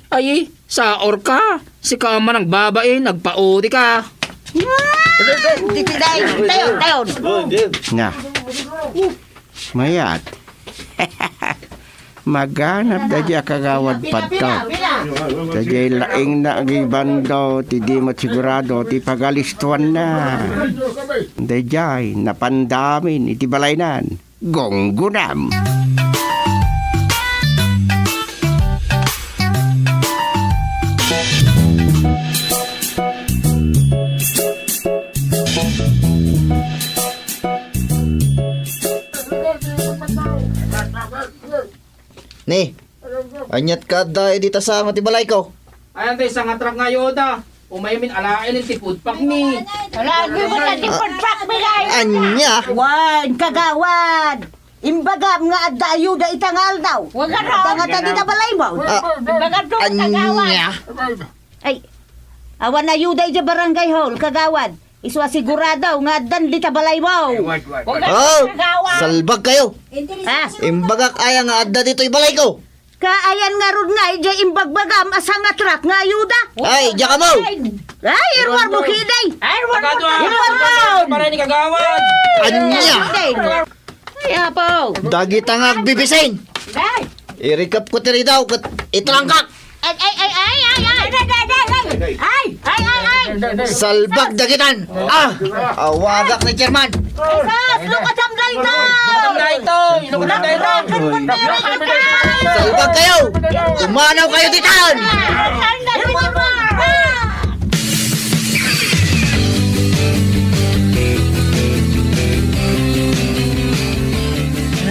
Ay, saor ka. Sika man ang babain, agpaudi ka. Dito, dahil. Tayon, tayon. Na. Mayat. Maganap daydiay a Kagawad Padtok. Daydiay laeng na agibando ti di met sigurado ti pagalistuanna. Daydiay napandamin iti balaynan. Gunggunam. Ni, aniat ka adda idi tasanga ti balayko? Ayan tayo, sangatrak nga ayuda. Umaymin alaen ti food pack mi. Ala, di mo na ti food pack mi, guys. Ania? Wen, kagawad. Imbagam nga adda ayuda ita nga aldaw. Wag ka Adda nga raw. Tadi na balay mo. Ah, Imbagam to, kagawad. Ania? Ay, awan ayuda iti barangay hall, kagawad. Isu a sigurado nga addan dita balay mo. Wag ka Oh, raw, kagawad. Salbag kayo. Ha? Imbagak aya nga adda ditoy balay ko. Kaayan ngarud nga, ijay imbagbagam a sangatrak nga ayuda. Ay, diya ka mo! Ay, iruar mo, kiday! Ay, iruar mo! Iruar mo! Para ni kagawad! Anya! Ay, apo! Dagita nga agbibisin! Ay! Irikap ko ti ridaw, kat itrangkak! Ay, ay, ay, ay, ay, ay! Ay, ay, ay, ay, ay! Ay, ay, ay, ay! Salbag dagitan! Ah! Awagak ni Chairman! Jesus! Lukatam daytoy! Lukatam daytoy! Lukatam daytoy! Salbag kayo! Umanaw kayo ditan!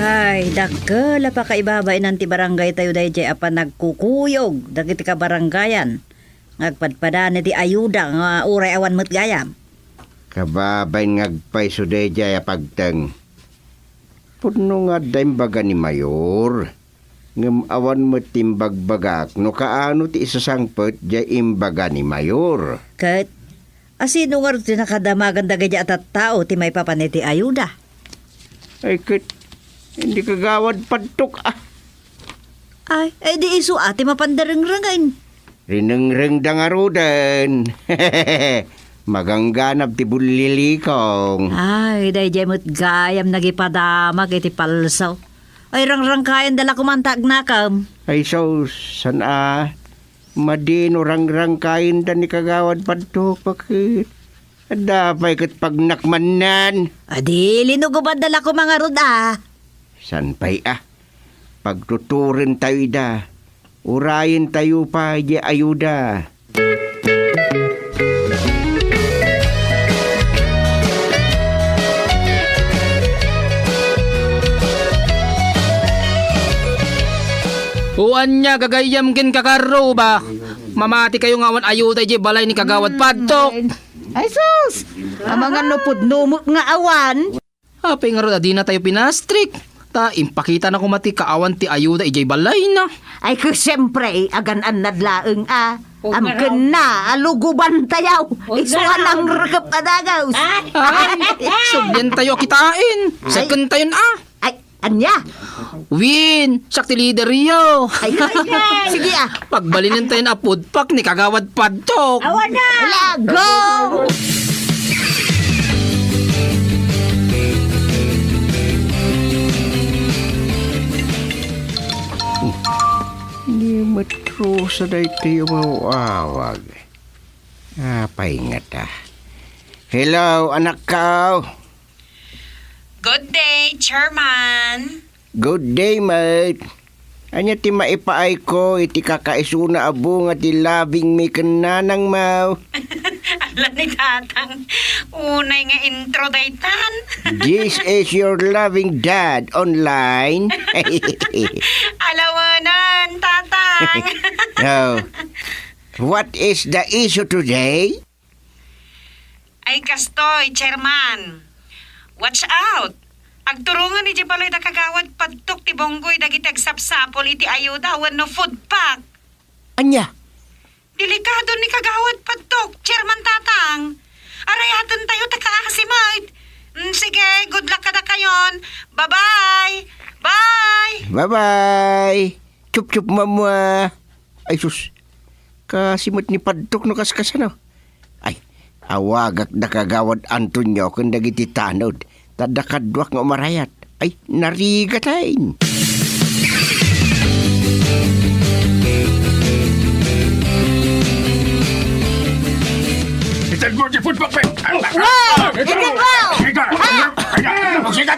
Ay, dakkel a pakaibabainan ti barangay tayo dayjay a panagkukuyog dagiti kabarangayan nga agpadpadaan iti ayuda nga uray awan met gayam. Kababain nga agpayso dayjay a pagteng. Pudno nga adda imbaga ni Mayor, ngem awan met ti imbagbagak no kaano ti isasangpet jay imbaga ni Mayor. Ket, asino ngarud ti nakadamagan dagiti a tattao ti maipapan iti ayuda? Ay, ket, hindi kagawad padtok, ah. Ay, ay di isu a ti mapan darengrengen. Rinengrengda ngaruden. Magangganab ti bullilikong. Ay, dayjay met gayam nagipadamag iti palso. Ay, rangrangkayanda la kumanta agnakem. Ay, sus, san a? Madino rangrangkayenda ni Kagawad Padtok, bakit? Adda pay ket pagnakmannan. Adi, linugobanda la koma ngarud a. San pay a? Pagtuturen tayo ida. Urayen tayo pa di ayuda. O ania, gagayyem ken kakarruba. Mamati kayo nga awan ayuda idiay balay ni Kagawad Padtok. Ay sus! Amangan no pudno met nga awan. Apay ngarud a dina tayo pinastrik? Ta impakitana koma ti kaawan ti ayuda idiay balayna. Ay, ket siempre, agan-annad laeng a. Amkenna a luguban tayo. Isu a nangrekep a dagaws. Ay, sugyan tayo kitain. Ay. Second tayo a. Ay, ania? Win, siak ti leader yo. Ay, sige a. Pagbalinen tayo a food pack ni Kagawad Padtok. Awan na! Lago! Ni Metro sa daytoy umawawag. Apay ngata? Hello, anak ko. Good day, Chairman. Good day, mate. Ania ti maipaayko iti kakaisuna a bunga ti loving me ken nanang mo? Ala ni Tatang, unay nga intro daytan. This is your loving dad online. Alawanan, Tatang. Oh. What is the issue today? Ay kastoy, Chairman. Watch out! Agturongen idiay balay da Kagawad Padtok ti Bonggoy dagiti agsapsapul iti ayuda wenno food pack. Ania? Delikado ni Kagawad Padtok, Chairman Tatang. Arayatentayo ta kaasi met. Mm, sige, good luck kadakayon. Bye-bye. Bye. Bye-bye. Chup-chup, mamua. Ay, sus. Kaasi met ni Padtok no kaskasano. Ay, awagak da Kagawad Antonio ken dagiti tanod. Ta adda kaduak nga umarayat. Ay, narigaten. Itedmo ti food pack, be! Wow! Itedmo! Siga! Siga! Siga!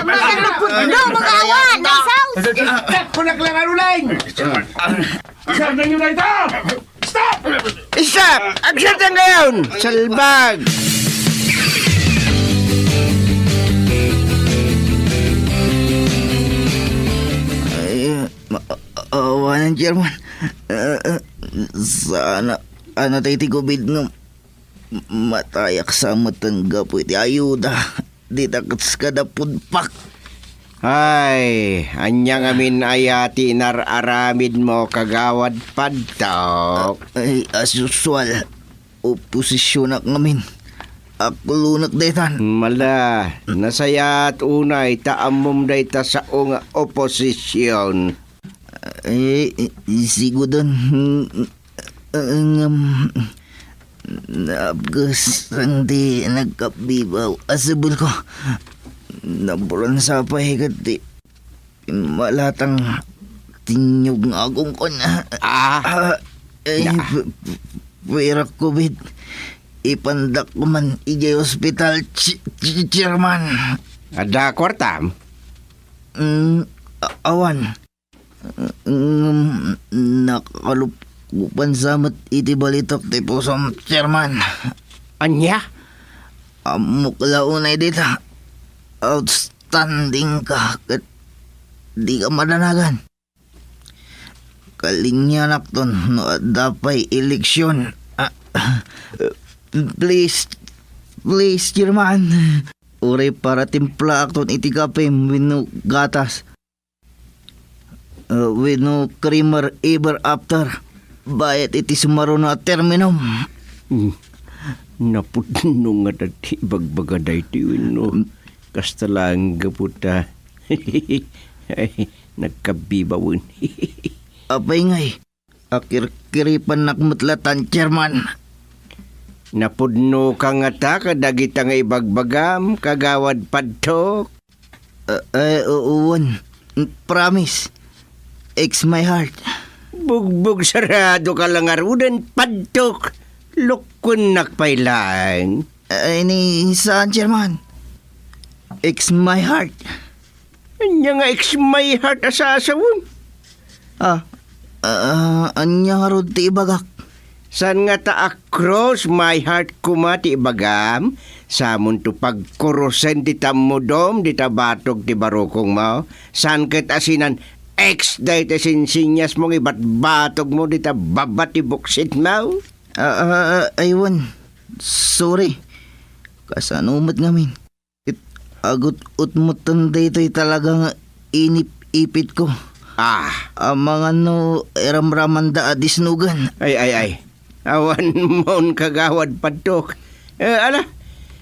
Mga awan! Nice house! Kunak lang, Aruling! Isang na yun na ito! Stop! Stop! Action na ngayon! Salbag! Ay, ma-, awanan, Chairman. Ah, ah, sana, ano tayo ti COVID nga matayak sa matan gapu iti ayuda. Dita ket kada food pack. Ay, ania ngamin aya ti inar-aramidmo, Kagawad Padtok? Ay, as usual, oposisionak ngamin. Aklonek daytan. Mala, nasayaat unay ta ammom dayta sao nga oposision. Ay, sigudon, ngem, naapges ti nagkabibaw a sebelko. Naburan sa pay ket ti pimmalatang tinyog nga agongkon. Ah. Ah, eh, Na. P-, p-, pira COVID. Ipandak man idiay ospital, ch-, ch-, chairman. Adda kuartam? Mm, a-, awan. Ngem nakalupkopan sa met iti balitok ti pusom, Chairman. Ania? Ammok la unay dita. Outstanding ka ket di ka madanagan. Kalingianakton no adda pay eleksion. Ah, please, please, Chairman. Uray para timplaakton iti kapem wenno gatas. Uh, wenno creamer ever after. Bayat iti sumaruno a terminum. Hmm. Napudno nga dati ibagbaga daytoy wenno kasta laeng gapu ta ay, nagkabibawen. Apay ngay, akirkiripannak met latan, Chairman. Napudno ka ngata kadagita nga ibagbagam, Kagawad Padtok? Ah, eh, u-, uwan. Promise. Ex my heart. Bugbog sarado ka la ngaruden, Padtok. Lukkonnak pay laeng. Ay, ni saan, Chairman? Ex my heart. Ania nga ex my heart a sasawem? Ah, ah, ania ngarud ti ibagak? Saan ngata a cross my heart koma ti ibagam? Samonto pagkurosen ti tammudom dita batog ti barukongmo? Saan ket a sinan-X dayta sinsinyasmo nga ibatbatogmo dita baba ti buksitmo? Ah, ah, ah, aywan. Sorry. Kasano met ngamin? It-, agut-utmutan daytoy talaga nga inip-ipitko. Ah. Amangan no iramramanda a disnugan. Ay, ay, ay. Awan mon, Kagawad Padtok. Eh, ala,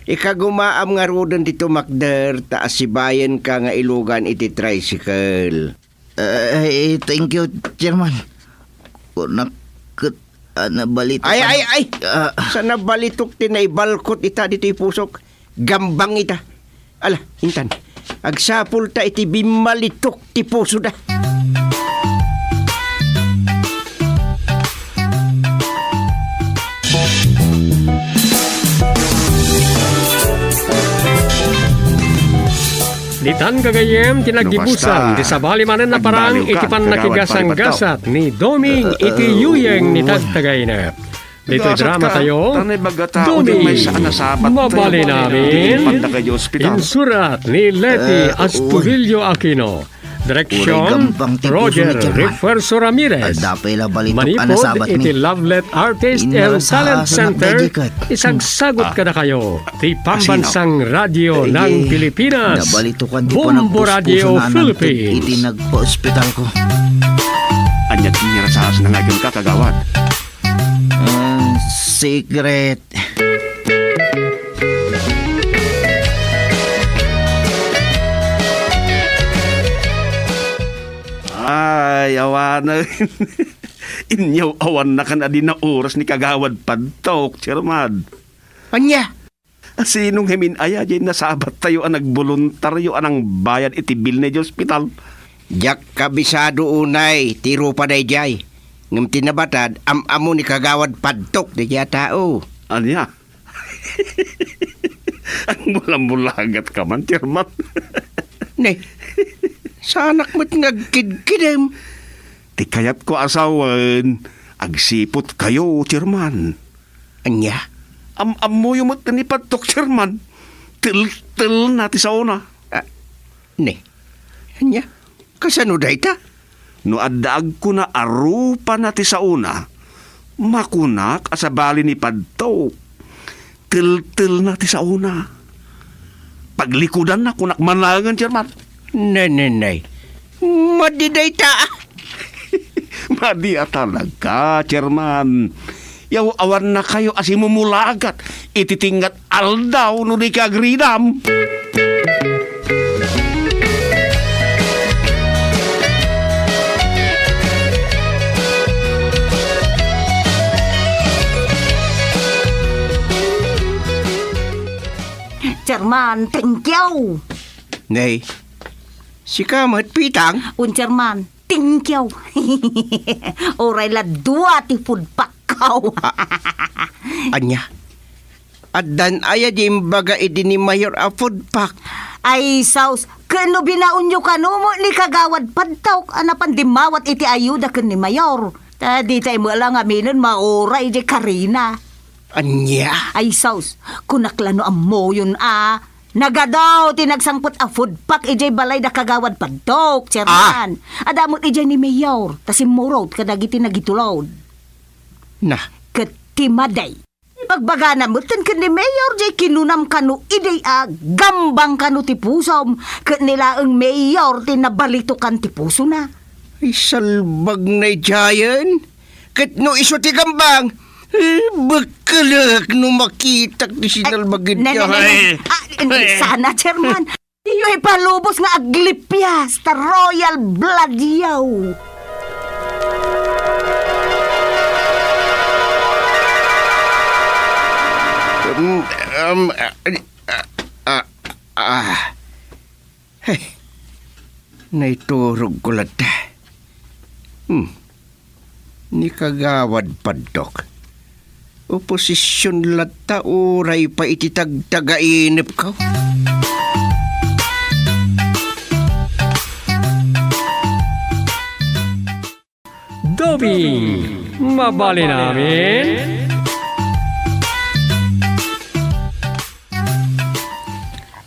ikagumaam ngaruden ti tumakder, ta asibayenka nga ilugan iti tricycle. Eh, thank you, Chairman. Kunak ket, ah, nabalitok. Ay, ay, ay! Ah. Sa nabalitok ti naibalkot ita ditoy pusok. Gambang ita. Ala, intan. Agsapulta iti bimmalitok ti pusoda. Ditan gagayyem ti naggibusan ti sabali manen a parang iti pannakigasanggasat ni Doming iti yuyeng ni Tagtagayna. Ditoy drama tayo, Doming, mabalin amin. Insurat ni Leti Astudillo Aquino. Direksyon, Roger Refuerzo Ramirez. Manipud iti Lovelet Artist and Talent Center, isagsagot kadakayo ti Pambansang Radyo ng Pilipinas, Bombo Radio Philippines. Iti nagpa-ospital ko. Ania ti nirasaas na nga kenka, kagawad? Ah, secret. Ay, awanen. Inyaw-awannakan a di naoras ni Kagawad Padtok, Chairman. Ania? Asino ngamin aya diay nasabattayo a nagboluntario a nangbayad iti bill daydiay ospital? Diak kabisado unay ti rupa daydiay. Ngem ti nabatad, am-ammo ni Kagawad Padtok daydiay a tao. Ania? Agmulamulagat ka man, Chairman. Ne, saanak met nga agkidkidem. Ti kayatko a sawen, agsiputkayo, Chairman. Ania? Am-ammoyo met ni Padtok, Chairman. Teltelna ti saona. Ah, ne. Ania? Kasano dayta? No adda agkuna a rupana ti saona, makunak a sabali ni Padtok. Teltelna ti saona. Paglikudanna, kunak manangen, Chairman. Ne, ne, ne. Madi dayta, ah. Madi a talaga, Chairman. Yaw-awannakayo a simumulagat iti tingngat aldaw no di ka agridam. Chairman, thank you. Nay, sika met, Pitang? Un, Chairman, thank you. Uray la dua ti food pack ko. Ah, ania? Addan aya di imbaga idi ni Mayor a food pack? Ay, sus, ken no binaonyo kano met ni Kagawad Padtok a napan dimmawat iti ayuda ken ni Mayor. Ta ditay met la ngaminen mauray di karina. Ania? Ay, sus, kunak la no ammoyon a nagadaw ti nagsangpet a food pack idiay balay da Kagawad Padtok, Chairman. Ah! Adda met idiay ni Mayor, ta simmurot kadagiti nagitulod. Na. Ket ti madi. Ibagbagana metten ken ni Mayor jay kinunam kano idi a gambang kano ti pusom, ket ni laeng Mayor ti nabalitokan ti pusona. Ay, salbag na idiayen. Ket no isu ti gambang, eh, bakkelek no makitak ti sinalbag idiay. Ay, ne, ne, ne, ne. Ah, ne, sana, Chairman. Diyo ipalubos nga aglipias ta royal blood yo. Um, um, ah, ah, ah, ah. Hey, naiturog ko latta. Hmm. Ni Kagawad Padtok. Oposision latta uray pa iti tagtagainepko. Dubbing, mabalin amin?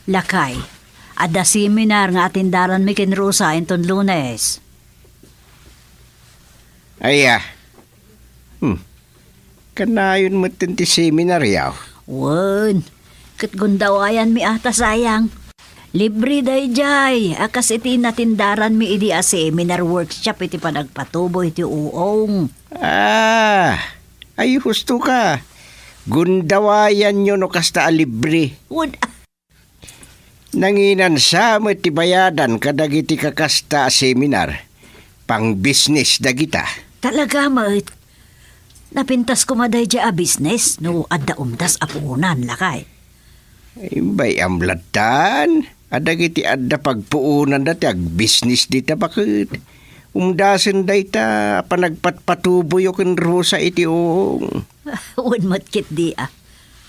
Lakay, adda seminar nga atendaranmi ken Rosa inton Lunes. Aya. Hmm. Kanayon metten ti seminaryo? Wen. Ket gundawayanmi a ta sayang. Libre daydiay a kas iti inatendaranmi idi a seminar workshop iti panagpatubo iti uong. Ah, ay husto ka. Gundawayanyo no kasta a libre. Wen, Nanginansa met ti bayadan kadagiti kakasta a seminar. Pang-business dagita. Talaga met. Napintas koma daydiay a business no adda umdas a puonan, lakay. Imbay amlattan, a dagiti adda pagpuonanda ti ag-business dita baket. Umdasen dayta a panagpatpatuboyo ken Rosa iti uong. Wen met ketdi a.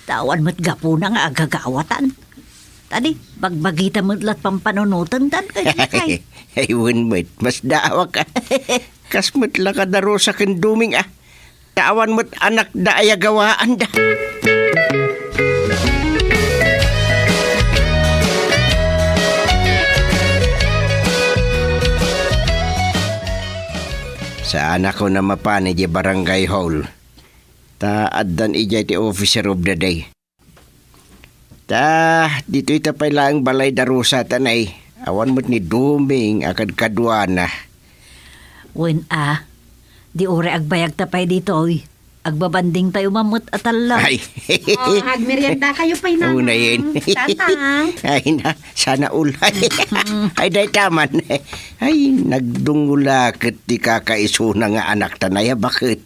Ta awan met gapuna nga agagawatan. Tadi, bagbagita met lat pampanunotendan kay lakay. Ay, wen met, masdaawak a. Kas met la kada Rosa ken Doming a. Ta awan met anakda a yagawaanda. Saanakon a mapan idiay barangay hall. Ta addan idiay ti officer of the day. Ta, ditoy ta pay laeng balay da Rosa, tanay. Awan met ni Doming a kadkaduana. Wen a, di uray agbayag ta pay ditoy. Agbabanding tayo mammet a talla. Ay. Oh, agmerienda kayo pay na. Una yun. Tatang. Ay na, sana all. Ay, dayta man. Ay, nagdungula ket ti kakaisuna nga anak ta nayabaket.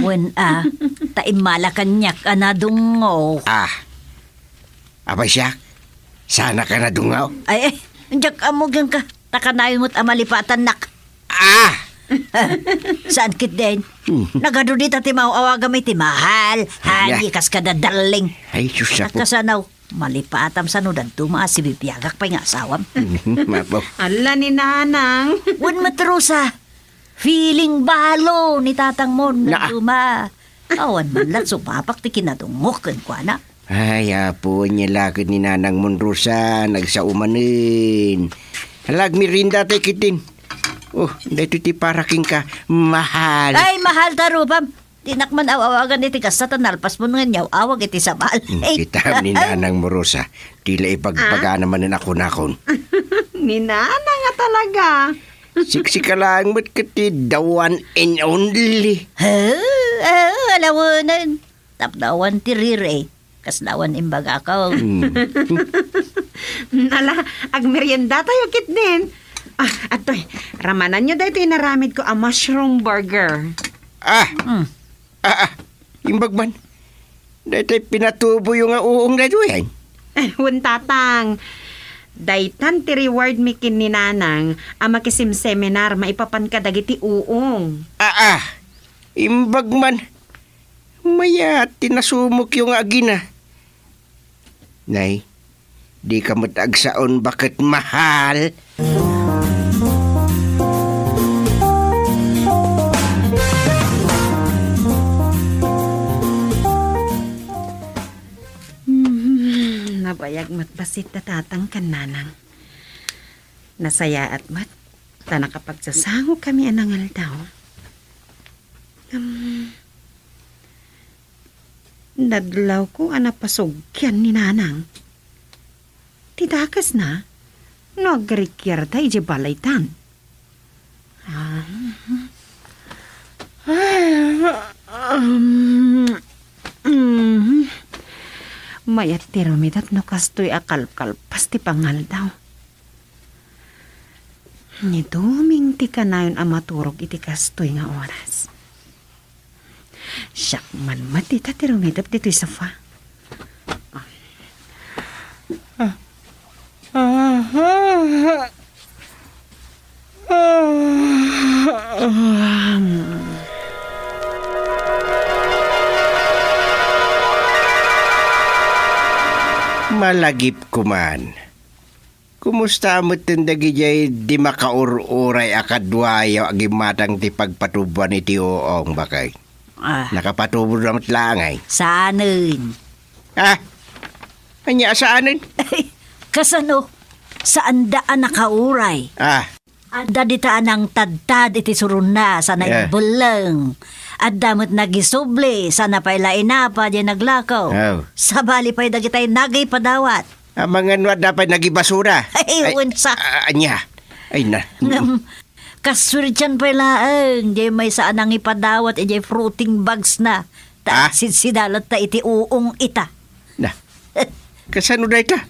Wen a, ta immala kaniak a nadungngo. Ah. Apay siak? Sana ka nadungngo? Ay, ay, diak ammo ken ka. Ta kanayon met a malipatannak. Ah! Saan ketdin? Hmm. Nagadu dita ti maaw-awagam iti mahal. Ay, Hani, ay. Kas kada darling. Ay, sus, apo. Kasano? Malipatam sano dadduma a sibibiagak pay nga asawam. Mapo. Ala ni Nanang. Wen met, Rosa. Feeling balo ni tatang mo, Na- naduma. Awan man lang sumapak ti kinadungok kenkuana. Ay, apo, ania la ket ni Nanang Monrosa, nagsao manen. Hala, agmerienda tay ketdin. Oh, daytoy ti para kenka, mahal. Ay, mahal ta rupam. Dinak man aw-awagan iti kasta ta nalpas mo nga inyaw-awag iti sabal. Hmm, ay. Kitam ni Nanang Monrosa, ti la ipagbagana manen a kunakon. Ni Nanang a talaga. Siksika laeng met ket ti the one and only. Ha? Ah, alawanan. Tapno awan ti rire. Kasla awan imbagak. Hmm. Ala, agmerienda tayo ketdin. Ah, adtoy, ramananyo daytoy inaramidko a mushroom burger. Ah! Hmm. Ah, ah. Imbag man. Daytoy pinatuboyo nga uong daytoy, ay? Eh, wen, tatang. Daytan ti reward mi ken ni Nanang a makisimseminar maipapan kadagiti uong. Ah, ah. Imbag man. Mayat ti nasumokyo nga agina. Nay, dika met agsaon baket, mahal. Hmm, nabayag met bassit da tatang ken nanang. Nasayaat met ta nakapagsasangokami a nangaldaw. Ngem, nadlawko a napasugkian ni Nanang. Ti dakesna no agrikiarda idiay balaytan. Ah. Ah, um, mm. Mayat ti rumidep no kastoy a kalkalpas ti pangaldaw. Ni Doming ti kanayon a maturog iti kastoy nga oras. Siak man met dita ti rumidep ditoy sofa. Malagipko man. Kumusta metten dagidiay di makaur-uray a kaduayo a gimmatang ti pagpatuboan iti uong, bakay? Ah. Nakapatubo na met laeng, ay? Saanen. Ah? Ania a saanen? Kasano? Saanda a nakauray. Ah. Adda dita a nangtadtad iti suronna, sana Eh. ibbelleng. Adda met nagisubli, sana pay la inapa diay naglakaw. Oh. Sabali pay dagitay nagipadawat. Amangan no adda pay nagibasura. Ay, Ay, unsa? a-, ania? Ay na. Ngem, kasuertian pay laeng, diay maysa a nangipadawat idiay fruiting bags na. Ta Ah? sidsidalatta iti uong ita. Na. Kasano dayta?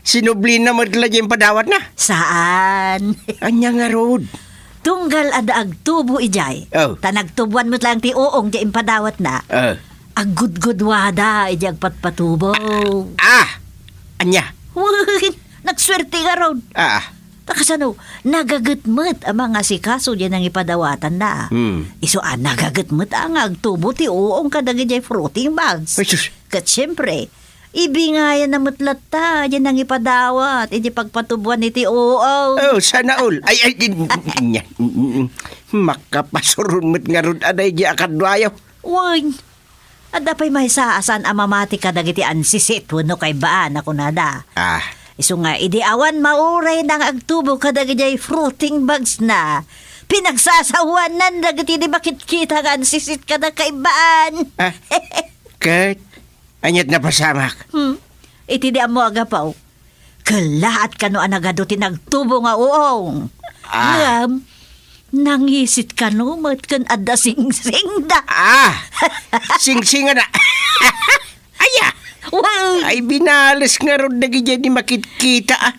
Sinublina met la diay impadawatna? Saan? Ania ngarud? Tunggal adda agtubo idiay. Oh. Ta nagtuboan met laeng ti uong diay impadawatna. Oh. Aggudgudwada idiay agpatpatubo. Ah! Ania? Wen, nagsuerte ngarud. Ah. Ta kasano, nagaget met a mangasikaso diay nangipadawatanna. Hmm. Isu a, nagaget met a nga agtubo ti uong kadagidiay fruiting bags. Ay, sus. Ket siempre, ibingayanna met latta diay nangipadawat iti pagpatuboan iti uong. Oh, sana all. Ay, ay, in, in, in, in, in, makapasuron met ngarud a daydiay a kaduayo. Wen, adda pay maysa a saan a mamati kadagiti ansisit wenno kaibbaan a kunada. Ah. Isu nga, idi awan maurayna nga agtubo kadagidiay fruiting bags na, Pinagsasawanan dagiti di makitkita nga ansisit kada kaibbaan. Ah, ket aniat napasamak? Hmm. Iti di ammo a gapu, kellaat kano a nagadu ti nagtubo nga uong. Ah. Ngem, nangisit kano met ken adda singsingda. Ah! Singsingada. Aya! Wow! Ay, binales ngarud dagidiay di makitkita, ah.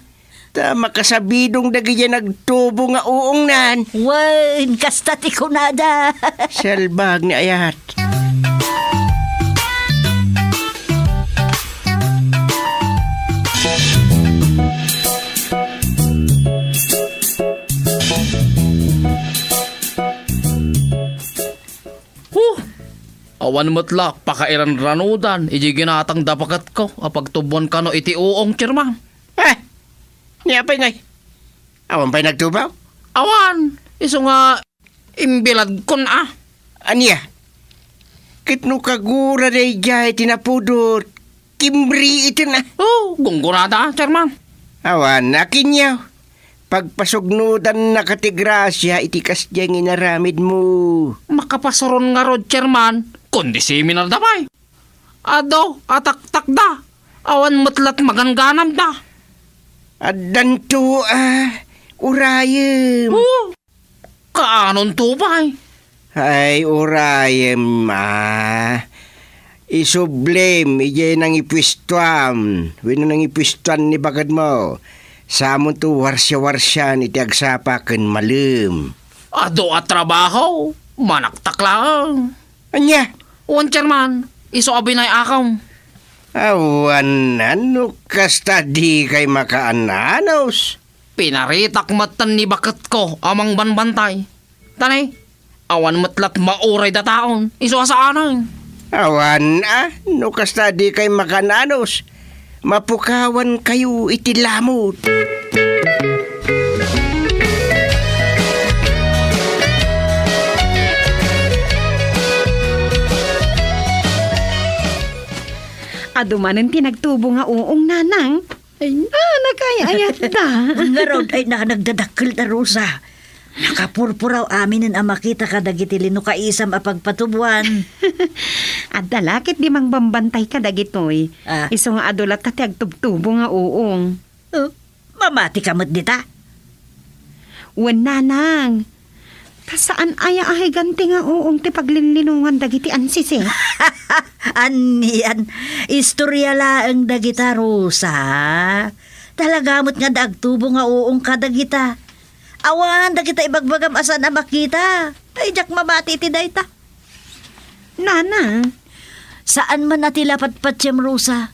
Ta makasabidong dagidiay nagtubo nga uongnan. Wen, kasta ti kunada. Salbag nga ayat. Huh! Awan met la pakairanranudan iti ginatang da baketko a pagtubuan kano iti uong, Chairman. Eh, ni apay ngay? Awan pay nagtubo? Awan, isu nga imbiladkon a. Ania? Ket no kagura daydiay ti napudot, kimbriiten a. Oh, gunggurada, Chairman. Awan, akinyo. Pagpasugnodannaka ti grasia iti kasdiay nga inaramidmo. Makapasuron ngarud, Chairman, kundi seminarda pay. Adu a taktakda, awan met lat magangganamda. Addanto a, urayem. Oh, kaanonto pay? Ay, urayem a. Isublim idiay nangipuestuam wenno nangipuestuan ni baketmo. Samonto warsia-warsian iti agsapa ken malem. Adu a trabaho, manaktak laeng. Ania? Wen, Chairman, isu a binay-akom. Awan, no kasta dikay makaan-anus. Pinaritak metten ni baketko a mangbambantay. Tani, awan met lat mauray dataon, isu a saanen. Awan a, no kasta dikay makaan-anus. Mapukawankayo iti lamut. Adu manen ti nagtubo nga uong, nanang. Ay, ah, nakay-ayatda. Ngarud ay na nagdadakkel da, Rosa. Nakapurpuraw aminen a makita kadagiti linukaisam a pagpatubuan. Adda la ket di mangbambantay kadagitoy. Ah. Isu nga adu latta ti agtubtubo nga uong. Oh, mamati ka met dita? Wen, nanang. Ta saan aya a higanti nga uong ti paglinlinongan dagiti ansisi? Anian, istorya laeng dagita, Rosa. Talaga met nga adda agtubo nga uong kadagita. Awan dagita ibagbagam a saan a makita. Ay, diak mamati iti dayta. Nanang. Saan man a ti lapatpatiem, Rosa.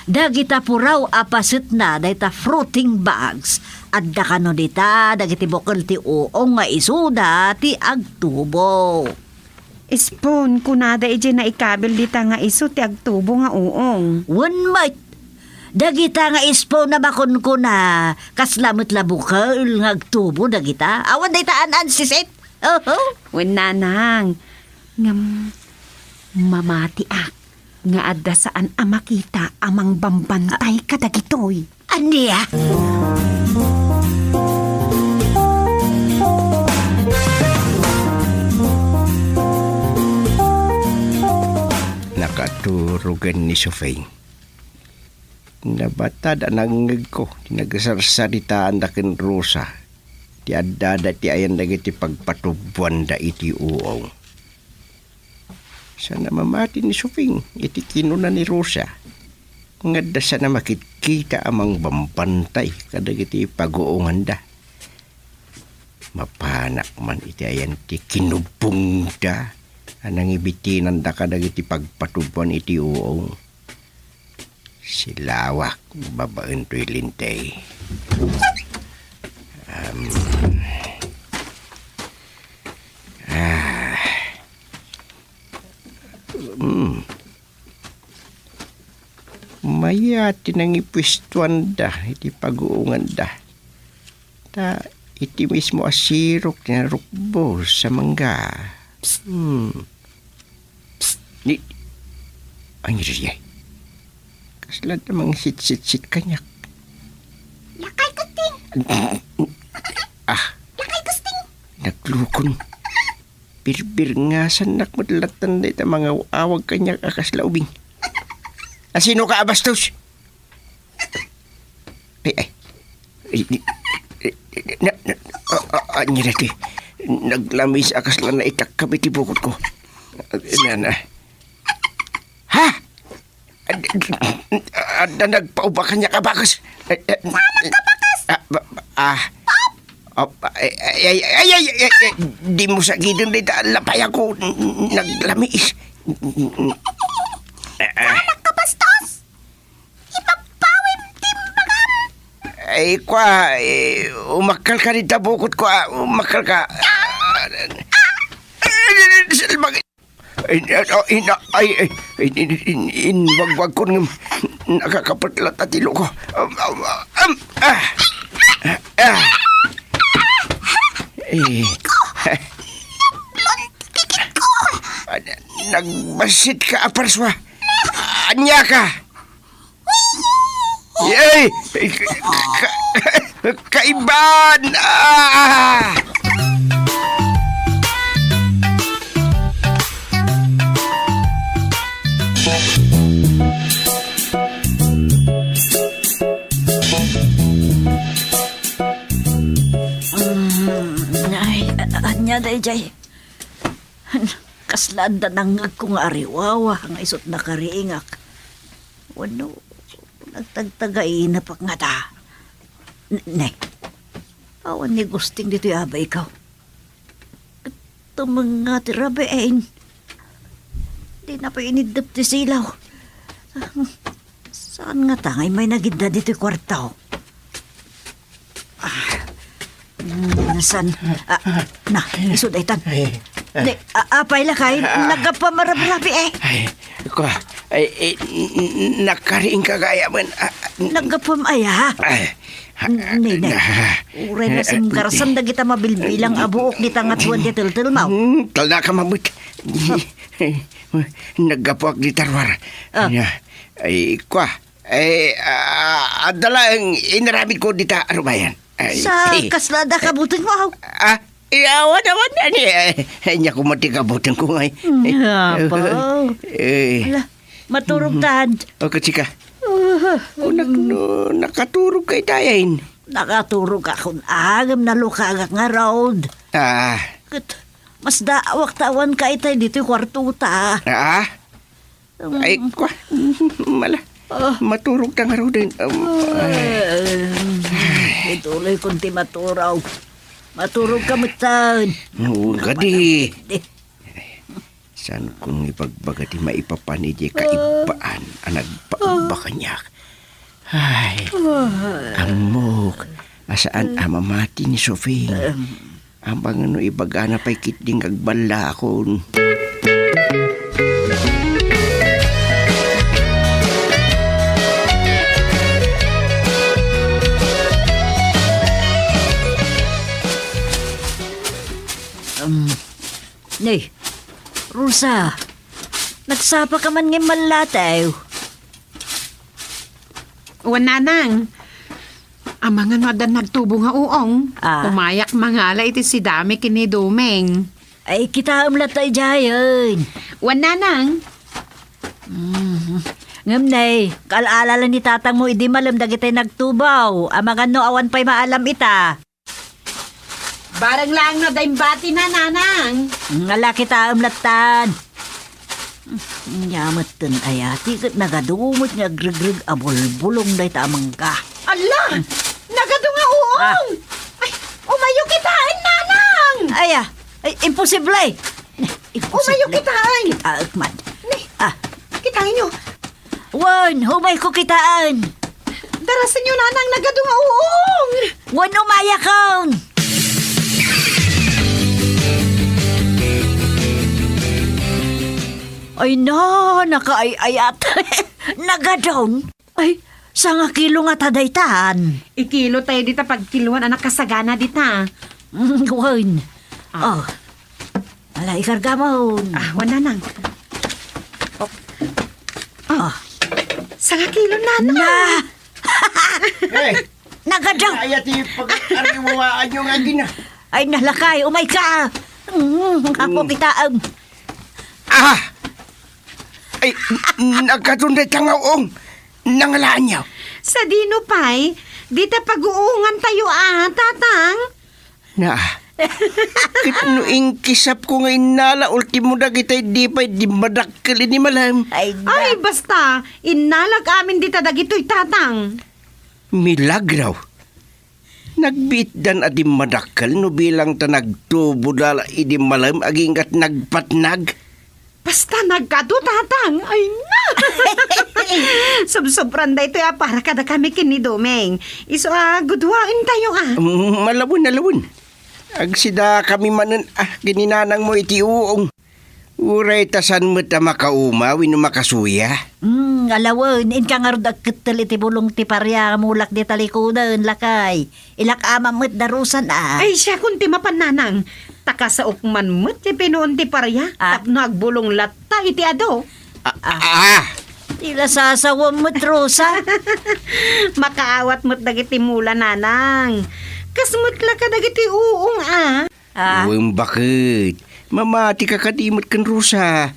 Dagita puraw a pasetna dayta fruiting bags, adda kano dita dagiti bukel ti uong nga isuda ti agtubo. Spoon, kunada idiay naikabil dita nga isu ti agtubo nga uong. Wen met, dagita nga spoon a makunkuna, kasla met la bukel nga agtubo dagita. Awan dayta an-ansisit. Oho. Wen, nanang, ngem mamatiak nga adda saan a makita a mangbambantay kadagitoy. Ania? Nakaturogen ni Sofing. Nabatad a nangngegko ti nagsarsaritaanda ken Rosa, ti addada ti ayan dagiti pagpatubuanda iti uong. Saan a mamati ni Sofing iti kinuna ni Rosa nga adda saan a makitkita a mangbambantay kadagiti paguonganda. Mapanak man iti ayan ti kinubbongda a nangibitinanda kadagiti pagpatubuan iti uong. Silawak babaen toy linteg. Am. Ah. Mm. Mayat ti nangipuestuanda iti paguonganda. Ta iti mismo a sirok ti narukbos a mangga. Hmm. Psst! Ni, ania daydiay? Kasla da mangsitsitsit kaniak. Lakay, Gusting! Ah! Lakay, Gusting! Nag-, Kaputlukon. Birbirngasannak met latta dayta mangaw-awag kaniak a kasla ubing. Asinoka a bastos? Ay, ay. Ay, di, ay, na, na, a, a, ania daytoy? Naglamiis a kasla naitakkab iti bukotko. Nana. Ha? Ad-, adda nagpauba kaniak a bakes. Saan a bakes? Ah, ba-, ba-, ah. Op, ay, ay, ay, ay, dimo sagiden dayta lapayko. N-, n-, naglamiis. Ah, ah. Saan a kabastos? Ipapawim ti imbagam. Ay, kua, eh, umakkalka dita bukotko, ah, umakkalka. Ah! Ah! Salbag-, ay, ah, oh, ina, ay, ay, in, in, in, inwagwagkon ngem nakakapet latta ti ilokko. Um, um, um, ah! Ah! Eh. Nablon ti kikitko. Nagbassitka a parsua. Ania ka? Yay! Ka-, ka-, kaiban! Ah! Mm, ay, a-, ania daydiay? Kasla adda nangngegko nga ariwawa nga isut' nakariingak. Wenno, nagtagtagainapak ngata. N-, ne, awan ni Gusting ditoy abayko. Tumeng nga ti rabii. Dina pay iniddep ti silaw. Saan ngata nga immay nagidda ditoy kuarto? Ah, mm, saan? Ah, na, isu daytan. Ay, ah. Di, a-, apay lakay, ah, naggapuam a rabrabii, eh. Ay, kua, ay, eh, n-, n-, nakariingka gayam, ah, n-, naggapuam aya? Ay, N-, Nene, ah, uray eh, nasimgarsan dagita mabilbilang a buok dita ngaduan ti teltelmaw. Hmm, talna ka mamut. Naggapuak dita ruar. Ah. Ania? Ay, kua. Ay, ah, adda laeng inaramidko dita rumayan. Ay, sa eh. Kasla adda kabutengmo, aw? Ah, eh, awan, awan, ani, eh, ania koma ti kabutengko ngay. Hmm, apo. Eh. Ala, maturog tan. O, katsika. Ah, kunak no, nakaturog ka itayen. Nakaturog akon, ngem nalukagak ngarud. Ah. Ket, masdaawak ta awan ka itay ditoy kuartota. Ah? Um. Ay, kua. Mala. Ah. Maturog ta ngaruden. Um, ay. Ay, ituloy kon ti maturog. Maturog ka metten. Oo, kadi. Di. Saan kong ibagbaga ti maipapan idiay kaibbaan a nagpaubba kaniak? Ay, ammok a saan a mamati ni Sofing. Amangan no ibagana pay ketdi nga agballakon. Um, Nay, Rosa, nagsapa ka man nga immallatew? Wen, nanang. Amangan no adda nagtubo nga uong. Ah. Umayak mangala iti sidami ken ni Doming. Ay, kitaem latta idiayen. Wen, nanang. Mhm. Ngem, nay, kaal-ala la ni tatangmo idi malem dagitay nagtubo. Amangan no awan pay maalam ita. Bareng laeng no adda imbati, nanang. Ngala kitaem lattan. Nia metten aya, ti ket nagadu met nga agregreg a bulbulong dayta a mangga. Alla! Nagadu nga uong! Ah. Ay, umayo kitaen, nanang! Aya, ay, imposible! Imposible. Umayo kitaen! Kitaek man. Ni, ah, kitaenyo. Wen, umayko kitaen. Darasenyo, nanang, nagadu nga uong. Wen, umayakon. Ay na, nakaay-ayat. Nagadun. Ay, sangakilo ngata daytan. Ikilo tayo dita pagkiluan a nakasagana dita. Mm, wen. Ah. Oh. Ala, ikargamon. Ah, wen, nanang. Oh. Ah. Sangakilo, nanang. Na! Eh! Nagadu! Aya ti pag-ariwaanyo nga gina. Ay, nalakay, umayka! Mm, apo Mm. kita, um. Ah! Ay, n-, nagkatun dayta nga uong. Nangalaanyo. Sadino pay, dita paguungan tayo, ah, Tatang? Na, ket no inkisapko nga innala, ultimo dagitay di pay di madakkel idi malem. Ay, da. Ay, basta, innalak amin dita dagitoy, Tatang. Milagro. Nagbiitdan a dimmadakkel no bilang ta nagtubo la idi malem agingga nagpatnag. Basta nagkado, Tatang. Ay, na! Subsobran daytoy a para kadakami ken ni Doming. Isu a guduaentayo, ah. Mm, alawen, alawen. Agsidakami manen, ah, ken ni nanangmo iti uong. Uray ta saan met a makauma wenno makasuya. Hmm, alawen, inka ngarud agkettel iti bulong ti paria nga mulak di talikudan, lakay. Ilak-amam met darusan, ah. Ay, siakon ti mapan, Nanang. Ta kasaok man met ti pinuon ti paria, Ah. tapno agbulong latta iti adu. Ah, ah. Ila sasawam met, Rosa. Makaawat met dagiti mula, Nanang. Kas met la kadagiti uong, ah. Ah. Wen, baket. Mamatika kadi met ken Rosa.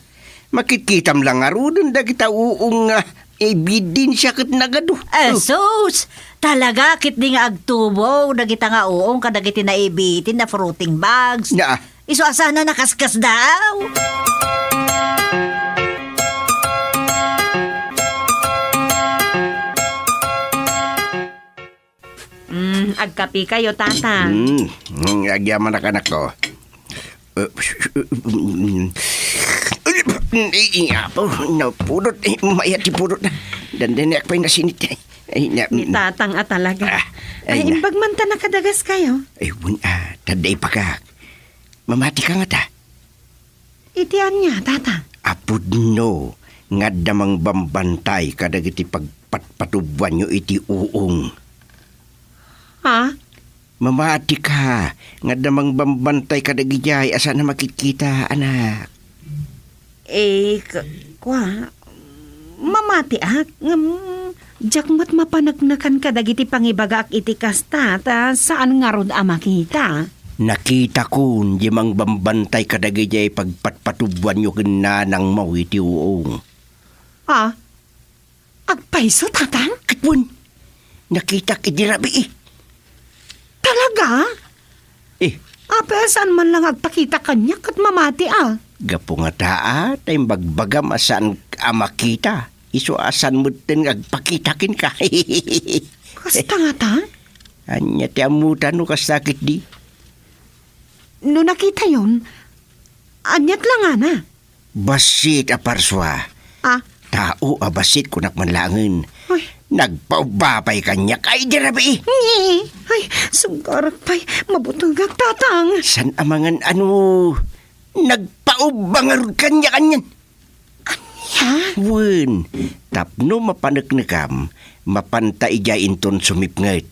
Makitkitam la ngaruden dagita uong nga ebidensia ket nagadu. Oh. Asus! Talaga ketdi nga agtubo dagita nga uong kadagiti naibitin a fruiting bags. Na. Isu a saan a nakaskasdaaw. Mm, agkape kayo, Tatang. Mm, mm, agyamanak, anakko. Eh, ay, apo, napudot. Eh, mayat ti pudot na. Dandaniak pay nasinit. Ay, na, Ni mm. Tatang a talaga. Ah, Ay, ay, na. imbag man ta nakadagas kayo. Ay, wen, ah, tadda ipagak. Mamati ka nga ta. Iti ania, Tatang? Apudno nga adda mangbambantay kadagiti pagpatpatubuanyo iti uong. Ha? Mamati ka nga adda mangbambantay kadagijay a saan a makitkita, anak. Eh, k-, kwa, mamatiak, ngem diak met mapaneknekan kadagiti pangibagaak iti kasta, ta saan ngarud a makita. Nakitakon di mangbambantay kadagijay pagpatpatubuanyo ken nanangmo iti uong. Ah, agpayso, Tatang? Ket wen, nakitak idi rabii. Talaga? Eh. Apay a saan man lang agpakita kaniak ket mamati a? Gapu nga taa, ta imbagbagam a saan a makita. Isu a saan metten nga agpakita kenka. Kasta nga ta? Ania ti ammuta no kasta ketdi? No nakitayon, aniat la ngana? Bassit a parsua. Ah? Tao a bassit, kunak man laengen. Ay. Nagpaubba pay kaniak. Ay, di rabii. Ngi. Ay, sungkarak pay. Mabutengak, Tatang. Saan a mangan-ano? Nagpaubba ngarud kaniak, anian. Ania? Wen, tapno mapaneknekam, mapanta idiay inton sumipnget.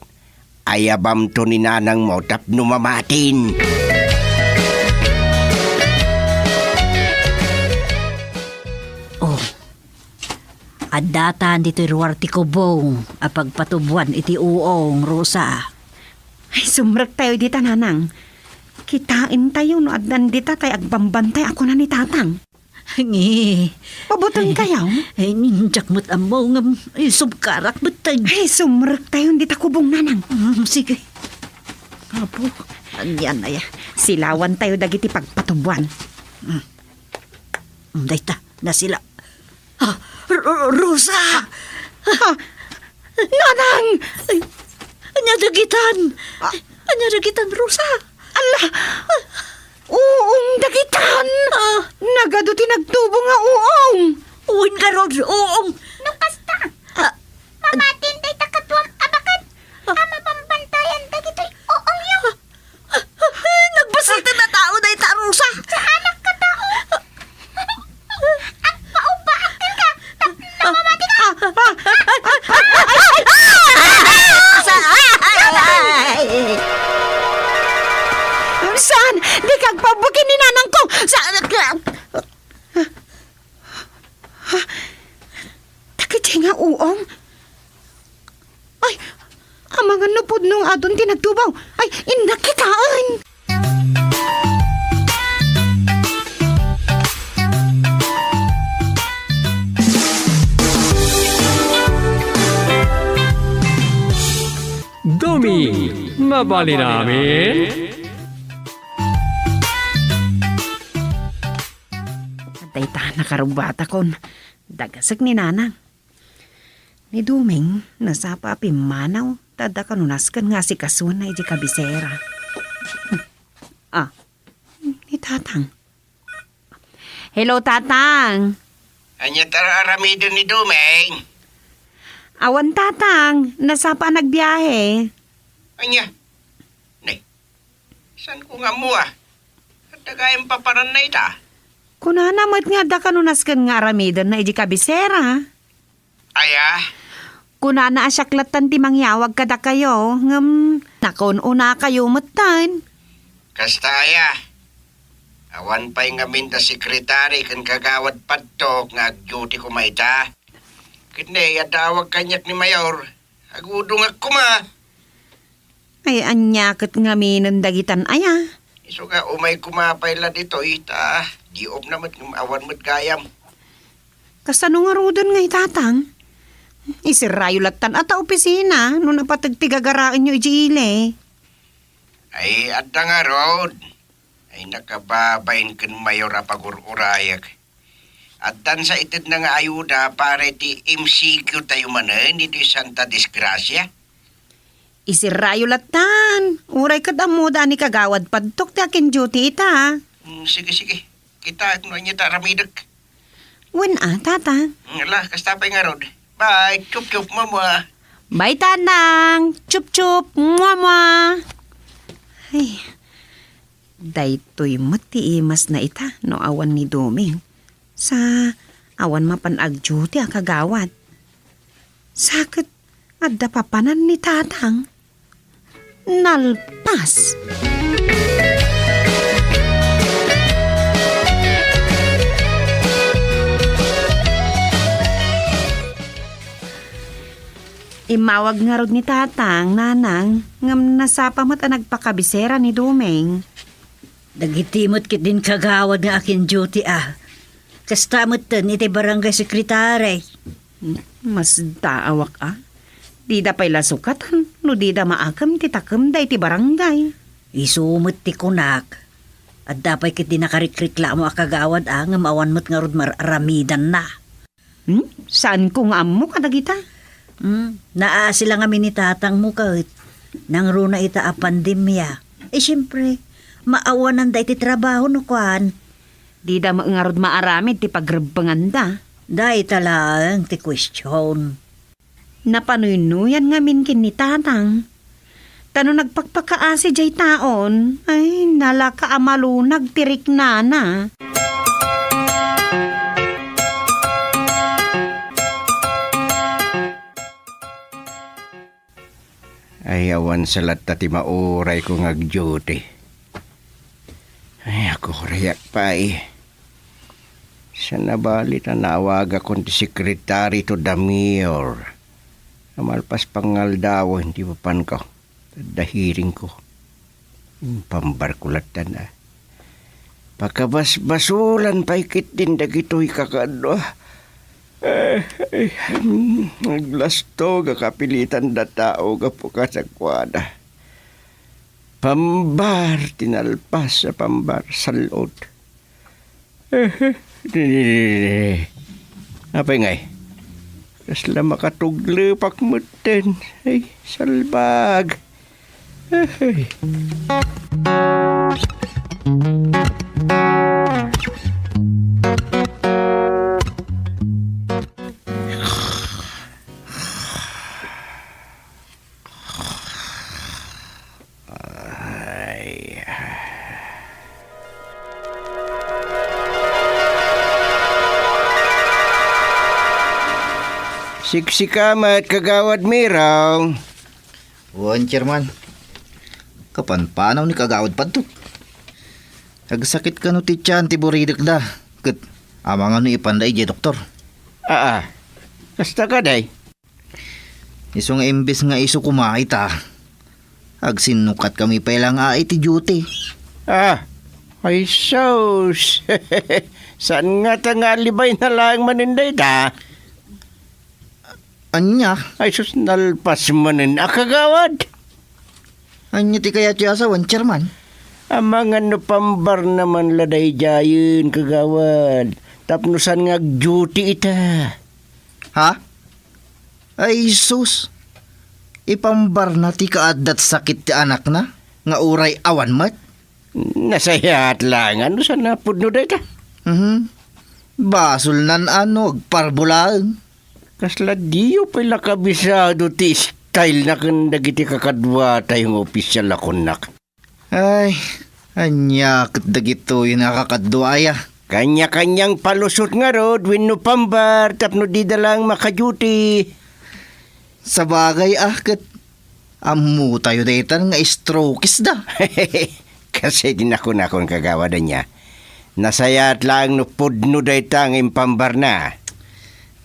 Ayabamto ni nanangmo tapno mamatin. Oh, addatan ditoy ruar ti kubong a pagpatubuan iti uong, Rosa. Ay, sumrektayo dita, Nanang. Kitaentayo no addan dita tay agbambantay a kuna ni Tatang. Ngi. Pabutengkayo? Ay, diak met ammo ngem, ay, subkarak metten. Ay, sumrektayon dita kubong, Nanang. Mm, sige. Apo, anian aya? Silawantayo dagiti pagpatubuan. Mm. Mm, dayta, nasila. Ah, Ro-, Rosa! Ah, ah, Nanang! Ay, ania dagitan? Ah. Ania dagitan, Rosa? Ala! Uong dagitan! Ah. Nagadu ti nagtubo nga uong! Wen ngarud, uong! No kasta, Ah. mamatin dayta kaduam a baket a mabambantayan dagitoy uongyo. Nagbassit a tao dayta, Rosa. Saanak a tao. Agpaubbaak kenka. Namamati ka. Saan? Di ka agpaubba ken ni nanangko. Sa-, Dagiti nga uong? Ay, amangan no pudno nga adun ti nagtubo. Ay, innak kitaen! Mabalin amin? Dayta, nakarubbatakon. Dagasek ni Nanang. Ni Doming, nasapa a pimmanaw, ta adda kano nasken nga asikasuenna iti kabisera. Ah, ni Tatang. Hello, Tatang. Ania ti ar-aramiden ni Doming? Awan, Tatang. Nasapa a nagbiahe. Ania? Nay, saan ko nga ammo, ah? Adda gayam papananna ita? Kunana met nga adda kano nasken nga aramidenna iti kabisera. Aya? Kunana a siak lattan ti mangyawag kadakayo, ngem nakaun-unakayo metten. Kasta aya? Awan pay ngamin da sekretary ken kagawad padtok nga agduty koma ita. Ket ne, adda awag kaniak ni Mayor. Agudongak koma. Ay, ania ket ngaminen dagitan aya? Isu nga umay koma pay la ditoy, ta di opna met ngem awan met gayam. Kasano ngaruden ngay, Tatang? Iserrayo lattan a ta opisina no napateg ti gagaraenyo idiay ili. Ay, adda ngarud. Ay, nakababain ken Mayor a pagur-urayek. Addan sa itedna nga ayuda para iti M C Q tayo manen ditoy Santa Disgracia. Iserrayo lattan. Uray ket ammoda a ni kagawad padtok ti akin-duty ita. Mm, sige, sige. Kitaek no ania ti aramidek. Wen a, Tata. Mm, ala, kasta pay ngarud. Bye, chup-chup, mama. Bye, Tatang. Chup-chup, mama. Ay, daytoy met ti imasna ita no awan ni Doming. Sa awan mapan agduty a kagawad. Sa ket adda papanan ni Tatang. Nalpas. Immawag ngarud ni Tatang, Nanang, ngem nasapa met a nagpakabisera ni Doming. Dagiti met ketdin kagawad nga akin-duty a. Kasta metten iti barangay secretary. Masdaawak a. Dida pay la sukatan no dida maakem ti takemda iti barangay. Isu met ti kunak. Adda pay ketdi nakarikreklamo a kagawad a ngem awan met ngarud mar-aramidanna. Hmm? Saanko nga ammo kadagita? Hmm, naasi la ngamin ni tatangmo ket nangruna ita a pandemia. Eh, siempre, maawananda iti trabaho no kuan. Dida met ngarud maaramid ti pagrebbenganda. Dayta laeng ti question. Napanuynoyan ngamin ken ni tatang. Ta no nagpakpakaasi diay taon, ay, nalaka a malunag ti riknana. Ay, awan sa latta ti maurayko nga agduty. Ay, agurayak pay. Saan a bali ta naawagakon ti sekretary to the mayor. Malpas pangngaldawen ti mapanko. Adda hearingko. Impambarko lattan a. Pakabasbasolan pay ketdin dagitoy kakadua. Eh, eh, hmm, naglastog a kapilitan da tao gapu kadakuada. Pambar ti nalpas a pambar sal-od. Apay ngay? Kasla makatuglepak metten. Ay, salbag. Ay. Ay. Siksika met, Kagawad Mirong. Wen, Chairman. Kapanpanaw ni Kagawad Padtok. Agsakit kano ti tiyan ti buridek da. Ket amangan no ipanda idiay doktor. Aa, kasta kadi? Isu nga imbes nga isu koma ita, agsinnukat kami pay laeng iti duty. Ah, ay sus. Saan ngata nga alibayna laeng manen dayta? Ania? Ay sus, nalpas manen a kagawad. Ania ti kayatyo a sawen, Chairman? Amangan no pambarna man la daydiayen, kagawad. Tapno saan nga agduty ita. Ha? Ay, sus! Ipambarna ti kaaddat sakit ti anakna, nga uray awan met? Nasayaat laeng no saan a pudno dayta. Mhm. Basolnan a no agparbo laeng. Kasla diyo pay la kabisado ti style na ken dagiti kakaduatayo nga opisyal a kunnak. Ay, ania ket dagitoy nga kakadua aya? Kanya-kanyang palusot ngarud wenno pambar tapno dida laeng makaduty. Sabagay a ket ammotayo daytan nga strokes da. Kasi di nakunakon kagawad ania. Nasayaat laeng no pudno dayta nga impambarna.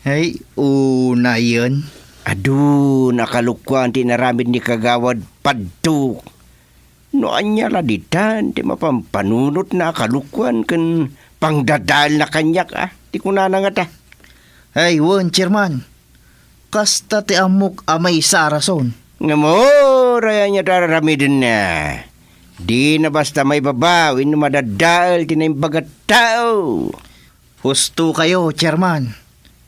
Ay, unayen. Adu, nakalukuan ti inaramid ni kagawad Paddo. No ania la ditan ti mapampanunotna a kalukuan ken pangdadaelna kaniak, a, ti kunana ngata. Ay, wen, Chairman. Kasta ti ammok a maysa a rason. Ngem uray ania ti ar-aramidenna, dina basta maibabaw wenno madadael ti naimbag a tao. Husto kayo, Chairman.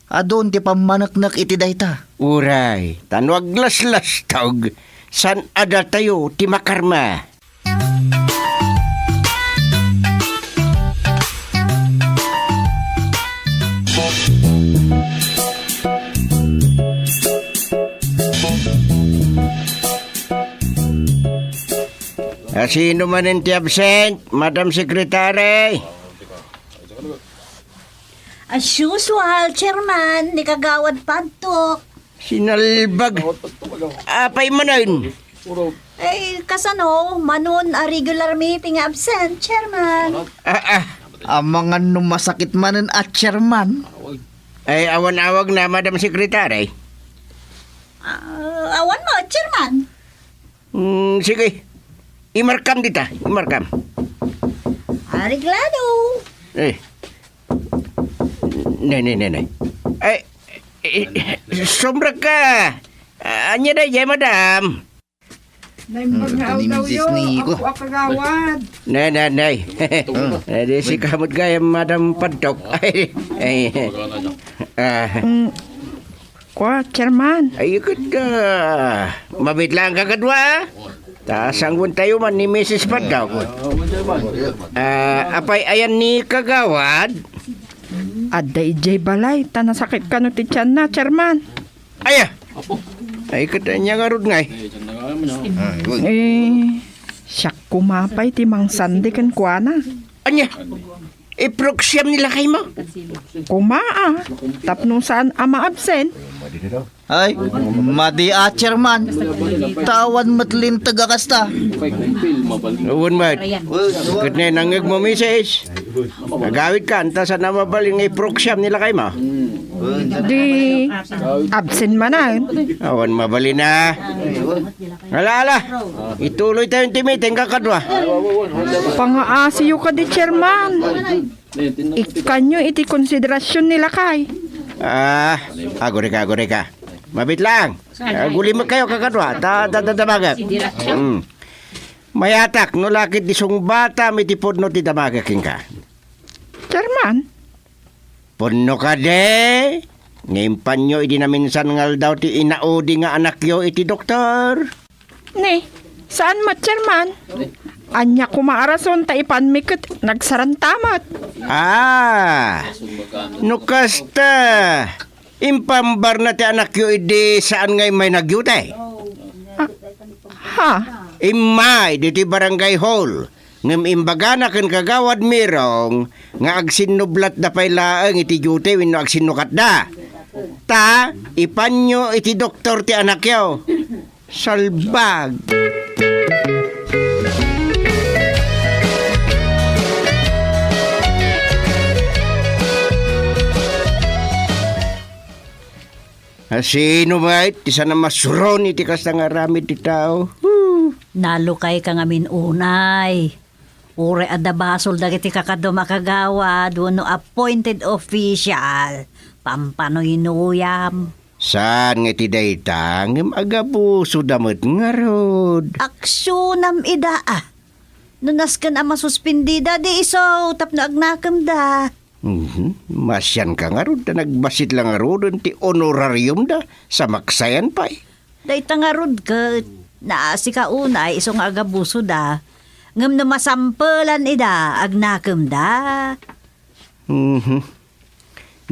Adun ti pammaneknek iti dayta. Uray, ta no aglaslastog, saan a datayo ti makarma. A, sino manen ti absent, Madam Secretary? As usual, Chairman, ni Kagawad Padtok. Sinalbag. Apay manen? Ay, kasano, manon a regular meeting nga absent, Chairman. Ah, ah. Amangan no masakit manen a Chairman. Ay, awan awagna, Madam Secretary. Ah, awan met, Chairman. Hmm, sige. Imarkam dita, imarkam. Areglado. Eh. Ne, ne, ne, ne. Ay, eh, sumrek ka. Ania daydiay, madam? Naimbag nga aldaw yo, Nico. Apo a kagawad. Ne, ne, ne. Eh, di sika met gayam, Madam Padtok. Ay, ay. Ah. Mm. Kwa, Chairman. Ay, ikut ka. Mabitlaan ka kadua, a? Ta sangwen tayo man ni Misis Padtok. Ah, apay ayan ni Kagawad? Adda idiay balay, ta nasakit kano ti tianna, Chairman. Aya! Ay, ikut ania ngarud ngay? Ay, uy. Eh, siak kuma pay ti mangsandi kenkuana. Ania? Iproksiam ni lakaymo? Kuma a, tapno saan a maabsent. Ay, madi a, Chairman. Ta awan met linteg a kasta. Wen met. Ket nangngegmo, misis. Agawidkan, ta saan a mabalin nga iproksiam ni lakaymo? Di absent manen. Awan mabalin a. Ala, ala. Ituloy tayo ti meeting, kakadua. Pangaasiyo kadi, Chairman. Ikkanyo iti konsiderasion ni lakay. Ah, agurika, agurika. Mabitlaan. Aguli met kayo, kakadua. Ta, ta, ta, damagek. Mm. Mayatak, no lakit di sungbatam iti pudno ti damagek kenka. Chairman? Pudno kadi, nga impanyo idi naminsan nga aldaw ti inaudi nga anakyo iti doktor? Ne, saan met, Chairman? Ania kuma a rason ta ipanmi ket nagsaranta met? Ah, no kasta, impambarna ti anakyo idi saan nga immay nagyute? Ah, ha? Immay ditoy barangay hall. Ngem imbagana ken Kagawad Mirong nga agsinnublatda pay laeng iti diyute wenno agsinnukatda. Ta, ipanyo iti doktor ti anakyo. Salbag! A, sino met ti saan a masuron iti kasta nga aramid ti tao? Huh! Nalukayka ngamin unay. Uray adda basol dagiti kakaduam a kagawad wenno appointed official, pampanuynuyam. Saan nga iti dayta, ngem agabusoda met ngarud. Aksionam ida, a. No nasken a masuspendida, di isu tapno agnakemda. Mhm. Masianka ngarud ta nagbassit la ngaruden ti honorariumda, sa maksayan pay. Dayta ngarud ket naasika unay isu nga agabusoda, ngem no masampelan ida, agnakemda. Mhm.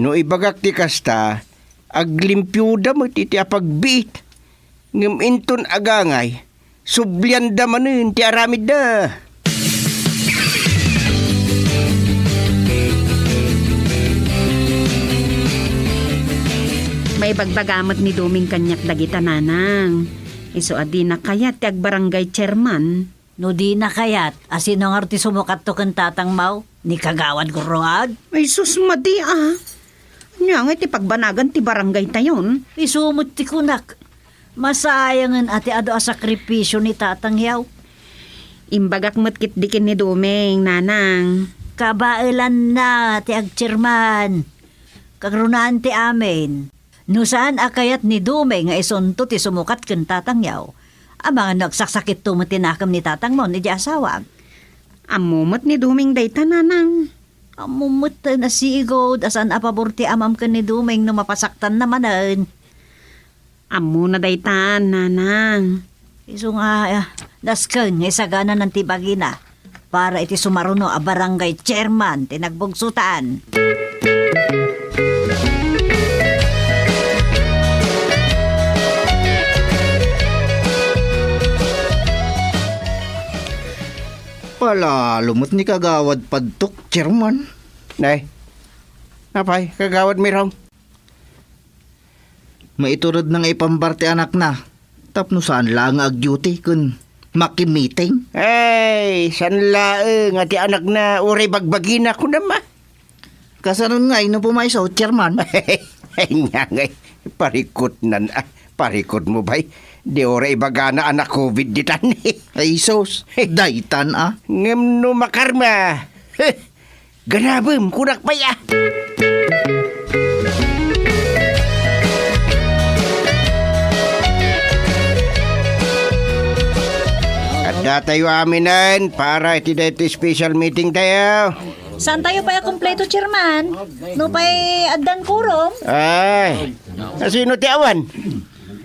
No ibagak ti kasta, aglimpioda met iti apagbiit. Ngem inton agangay, sublianda manen ti aramidda. Maibagbaga met ni Doming kaniak dagita, nanang. Isu a dina kayat ti agbarangay chairman. No dina kayat, a sino ngarud ti sumukatto ken tatangmo? Ni Kagawad Gurruad? Ay, sus, madi, a. Ania ngay ti pagbanagan ti barangaytayon? Isu met ti kunak. Masayangen a ti adu a sakripisio ni tatangyo. Imbagak met ketdi ken ni Doming, nanang. Kabaelanna ti agchairman. Kagrunaan ti amin. No saan a kayat ni Doming nga isunto ti sumukat ken tatangyo, amangan no agsaksakitto met ti nakem ni tatangmo idiay asawam. Ammo met ni Doming dayta, nanang. Ammo met a sigud a saan a pabor ti amam ken ni Doming no mapasaktanna manen. Ammona dayta, nanang. Isu nga, ah, nasken nga isagananan ti bagina para iti sumaruno a barangay chairman ti nagbugsotan. Palalo met ni Kagawad Padtok, chairman. Nay, apay, Kagawad Mirong? Maituredna nga ipambar ti anakna tapno saan laeng nga agduty ken makimiting. Ay, saan laeng a ti anakna uray bagbagina, kunam a. Kasanon ngay no pumayso, chairman? Ay, nia ngay, parikutnan a. Parikutmo, bay. Di uray ibagana a na-covid ditan. Ay, sus, daytan a. Ngem no makarma, Ganabem, kunak pay a. Addatayo aminen para iti daytoy special meeting tayo. Saantayo pay a kumpleto, Chairman? Nupay addan quorum? Ay, asino ti awan?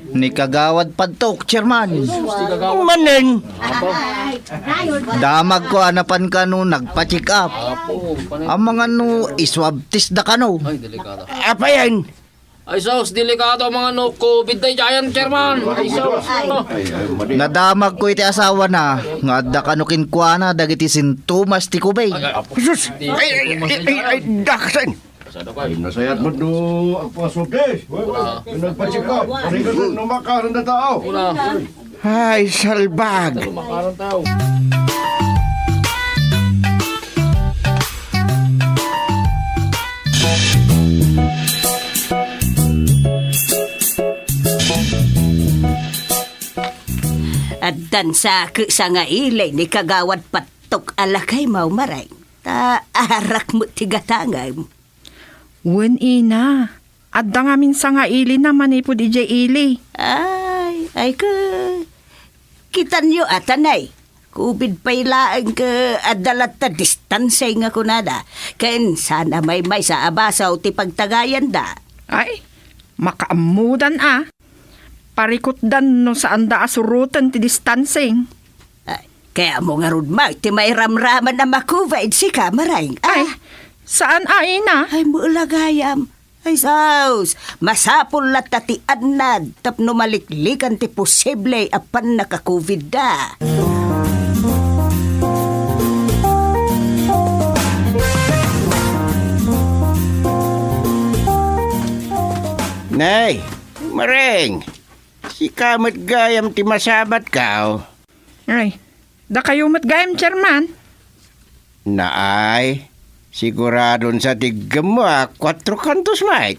Ni Kagawad Padtok, Chairman. Manen? Damagko a napan kano nagpa-check up. Amangan no iswab test da kano. Apayen? Ay, sus, delikado, amangan no covid daydiayen, Chairman. Ay, sus. Nadamagko iti asawana nga adda kano kenkuana dagiti sintomas ti covid. Sus! Ay, ay, ay, ay, ay, daksen! Ay, nasayat met no agpasubli. Nagpa-check up. Parigat no makaron da tao. Ay, salbag. Addan sa ket sangaili ni Kagawad Pattok a lakay, Maw Mareng. Ta arak met ti gatangem. Wen, ina, adda ngamin sangailina manipud idiay ili. Ay, ay, ke-, kitanyo a, tanay. Covid pay laeng ket adda latta distancing nga kunada. Ken saan a maymaysa a basaw ti pagtagayanda. Ay, makaammodan a. Parikutdan no saanda a suroten ti distancing. Ay, kayatmo ngarud met ti mairamraman a ma-covid sika, Mareng. Ah. Ay, saan a, ina? Ay, maulagayam. Ay, sus, masapul latta ti annad tapno maliklikan ti posible a pannaka-covid da. Nay, Mareng, sika met gayam ti masabat, kaw. Ay, dakayo met gayam, Chairman. Naay, siguradon sa ti iggemmo a kuatro kantos met.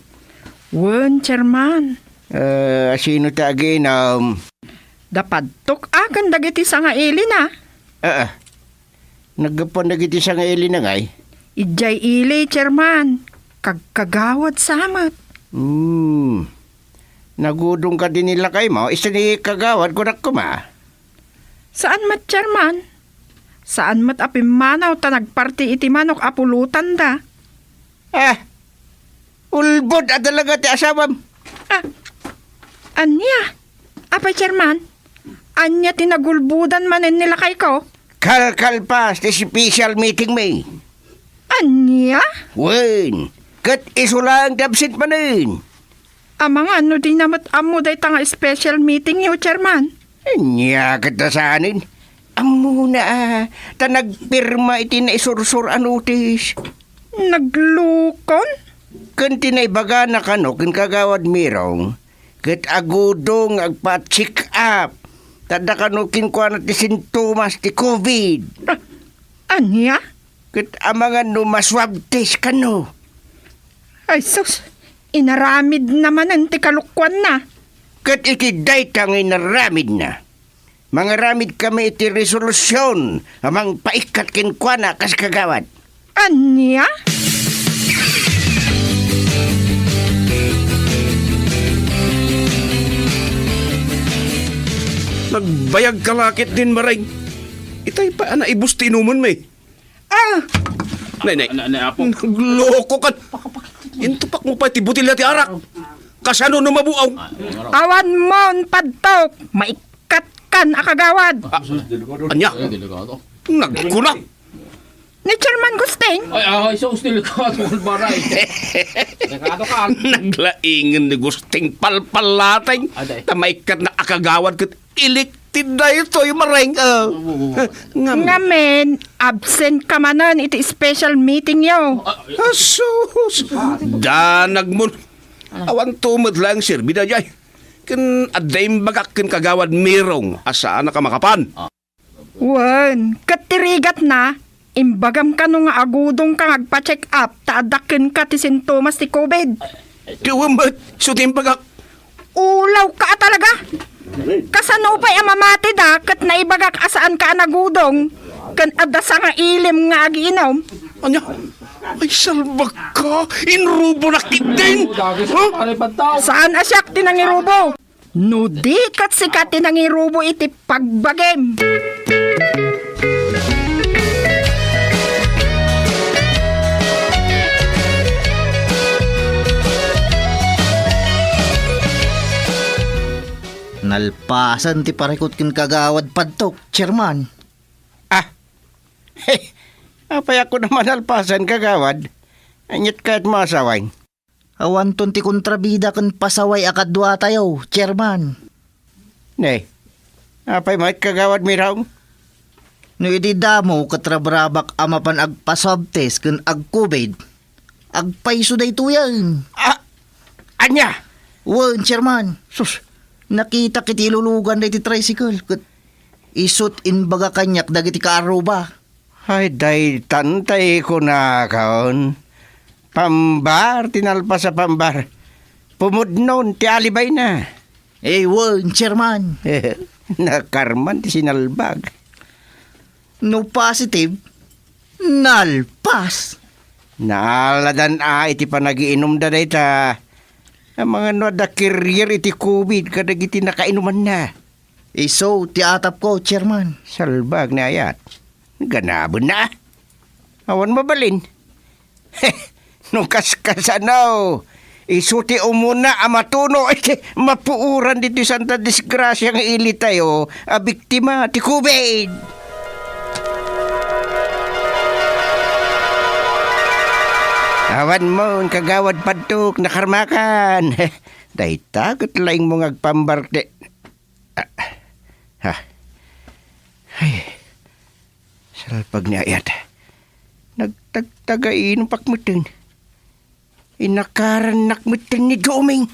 Wen, Chairman. Eh, asino ti aginom? Da Padtok a ken dagiti sangailina. Ah, ah. Naggapuan dagiti sangailina ngay? Idiay ili, Chairman. Kagkagawad sa met. Hmm. Nagudong kadi ni lakaymo, isu ni kagawad, kunak koma. Saan met, Chairman. Saan met a pimmanaw ta nagparti iti manok a pulotanda. Ah, ulbod a talaga ti asawam. Ah, ania? Apay, Chairman? Ania ti nagulbodan manen ni lakayko? Kalkalpas ti special meeting mi. Ania? Wen, ket isu laeng ti absent manen. Amangan no dina met ammo dayta nga special meeting yo, Chairman. Ania ket ta saanen? Ammona, ah, ta nagpirma iti naisursur a notice. Naglukon? Ken ti naibagana kano ken Kagawad Mirong, ket agudong nga agpa-check up. Ta adda kano kenkuana ti sintomas ti covid. Ah, ania? Ket amangan no ma-swab test kano. Ay sus, inaramidna manen ti kalokuanna. Ket iti dayta nga inaramidna, mangaramid kami iti resolusion a mangpaikkat kenkuana kas kagawad. Ania? Nagbayag ka la ketdin, Mareng. Itay pay a naibus ti inumonmi. Ah! Nay, nay. Nay, nay, apo. Nagloko ka. Intupak mo pay ti botelya ti arak. Kasano no mabuaw? Awan mon padtok. Maikkat kan a kagawad. Ah, ania? Ay, delikado. Nagkuna. Ni Chairman Gusting. Ay, ay, sus, delikado, Albaray. Delikado ka. Naglaingen ni Gusting palpalateng. Aday. Ta maikkat na a kagawad ket elected daytoy, Mareng, ah. Oo, oo. Ngam- Ngamin, absent ka manen iti special meeting yo. Ah, sus! Danag mon. Awan to met laeng serbi daydiay. Ken adda imbagak ken Kagawad Mirong a saanak a makapan. Ah. Wen, ket ti rigatna, imbagam kano nga agudong ka nga agpa-check up ta adda kenka ti sintomas ti covid. Ti wen met, isu ti imbagak. Ulaw ka a talaga! Kasano pay a mamatida ket naibagak a saan ka a nagudong ken adda sanga ilim nga agiinom? Ania? Ay, salbag ka! Inrubo na ketdin! Huh? Saan a siak ti nangirubo? No di ket sika ti nangirubo iti pagbagim. Nalpasen ti parikut ken Kagawad Padtok, Chairman. Ah! Apay a kunam a nalpasen, Kagawad? Aniat kayatmo a sawen? Awanton ti kontrabida ken pasaway a kaduatayo, Chairman. Ne, apay met, Kagawad Mirong? No idi damo ket rabrabak a mapan agpa-swab test ken ag-covid, agpayso daytoyen. Ah, ania? Wen, Chairman. Sus. Nakitak iti ilulugan daytoy tricycle ket isut' imbaga kaniak dagiti kaarruba. Ay, daytan tay kunakon. Pambar ti nalpas a pambar. Pumudnon ti alibayna. Eh, wen, Chairman. Nakarman ti sinalbag. No positive, nalpas. Naaladan a iti panagiinumda dayta. Amangan no adda carrier iti covid kadagiti nakainumanna. Isu ti atapko, Chairman. Salbag ni ayat. Ganabenna. Awan mabalin. No kaskasano, isu ti umuna a matuno iti mapuoran ditoy santa disgrasia nga ilitayo a biktima ti covid. Awan mon, Kagawad Padtok, nakarmakan. Dayta ket laingmo nga agpambark ti Ah, ha. Ay, salpag ni ayat. Nagtagtagainumpak metten. Inakarannak metten ni Doming.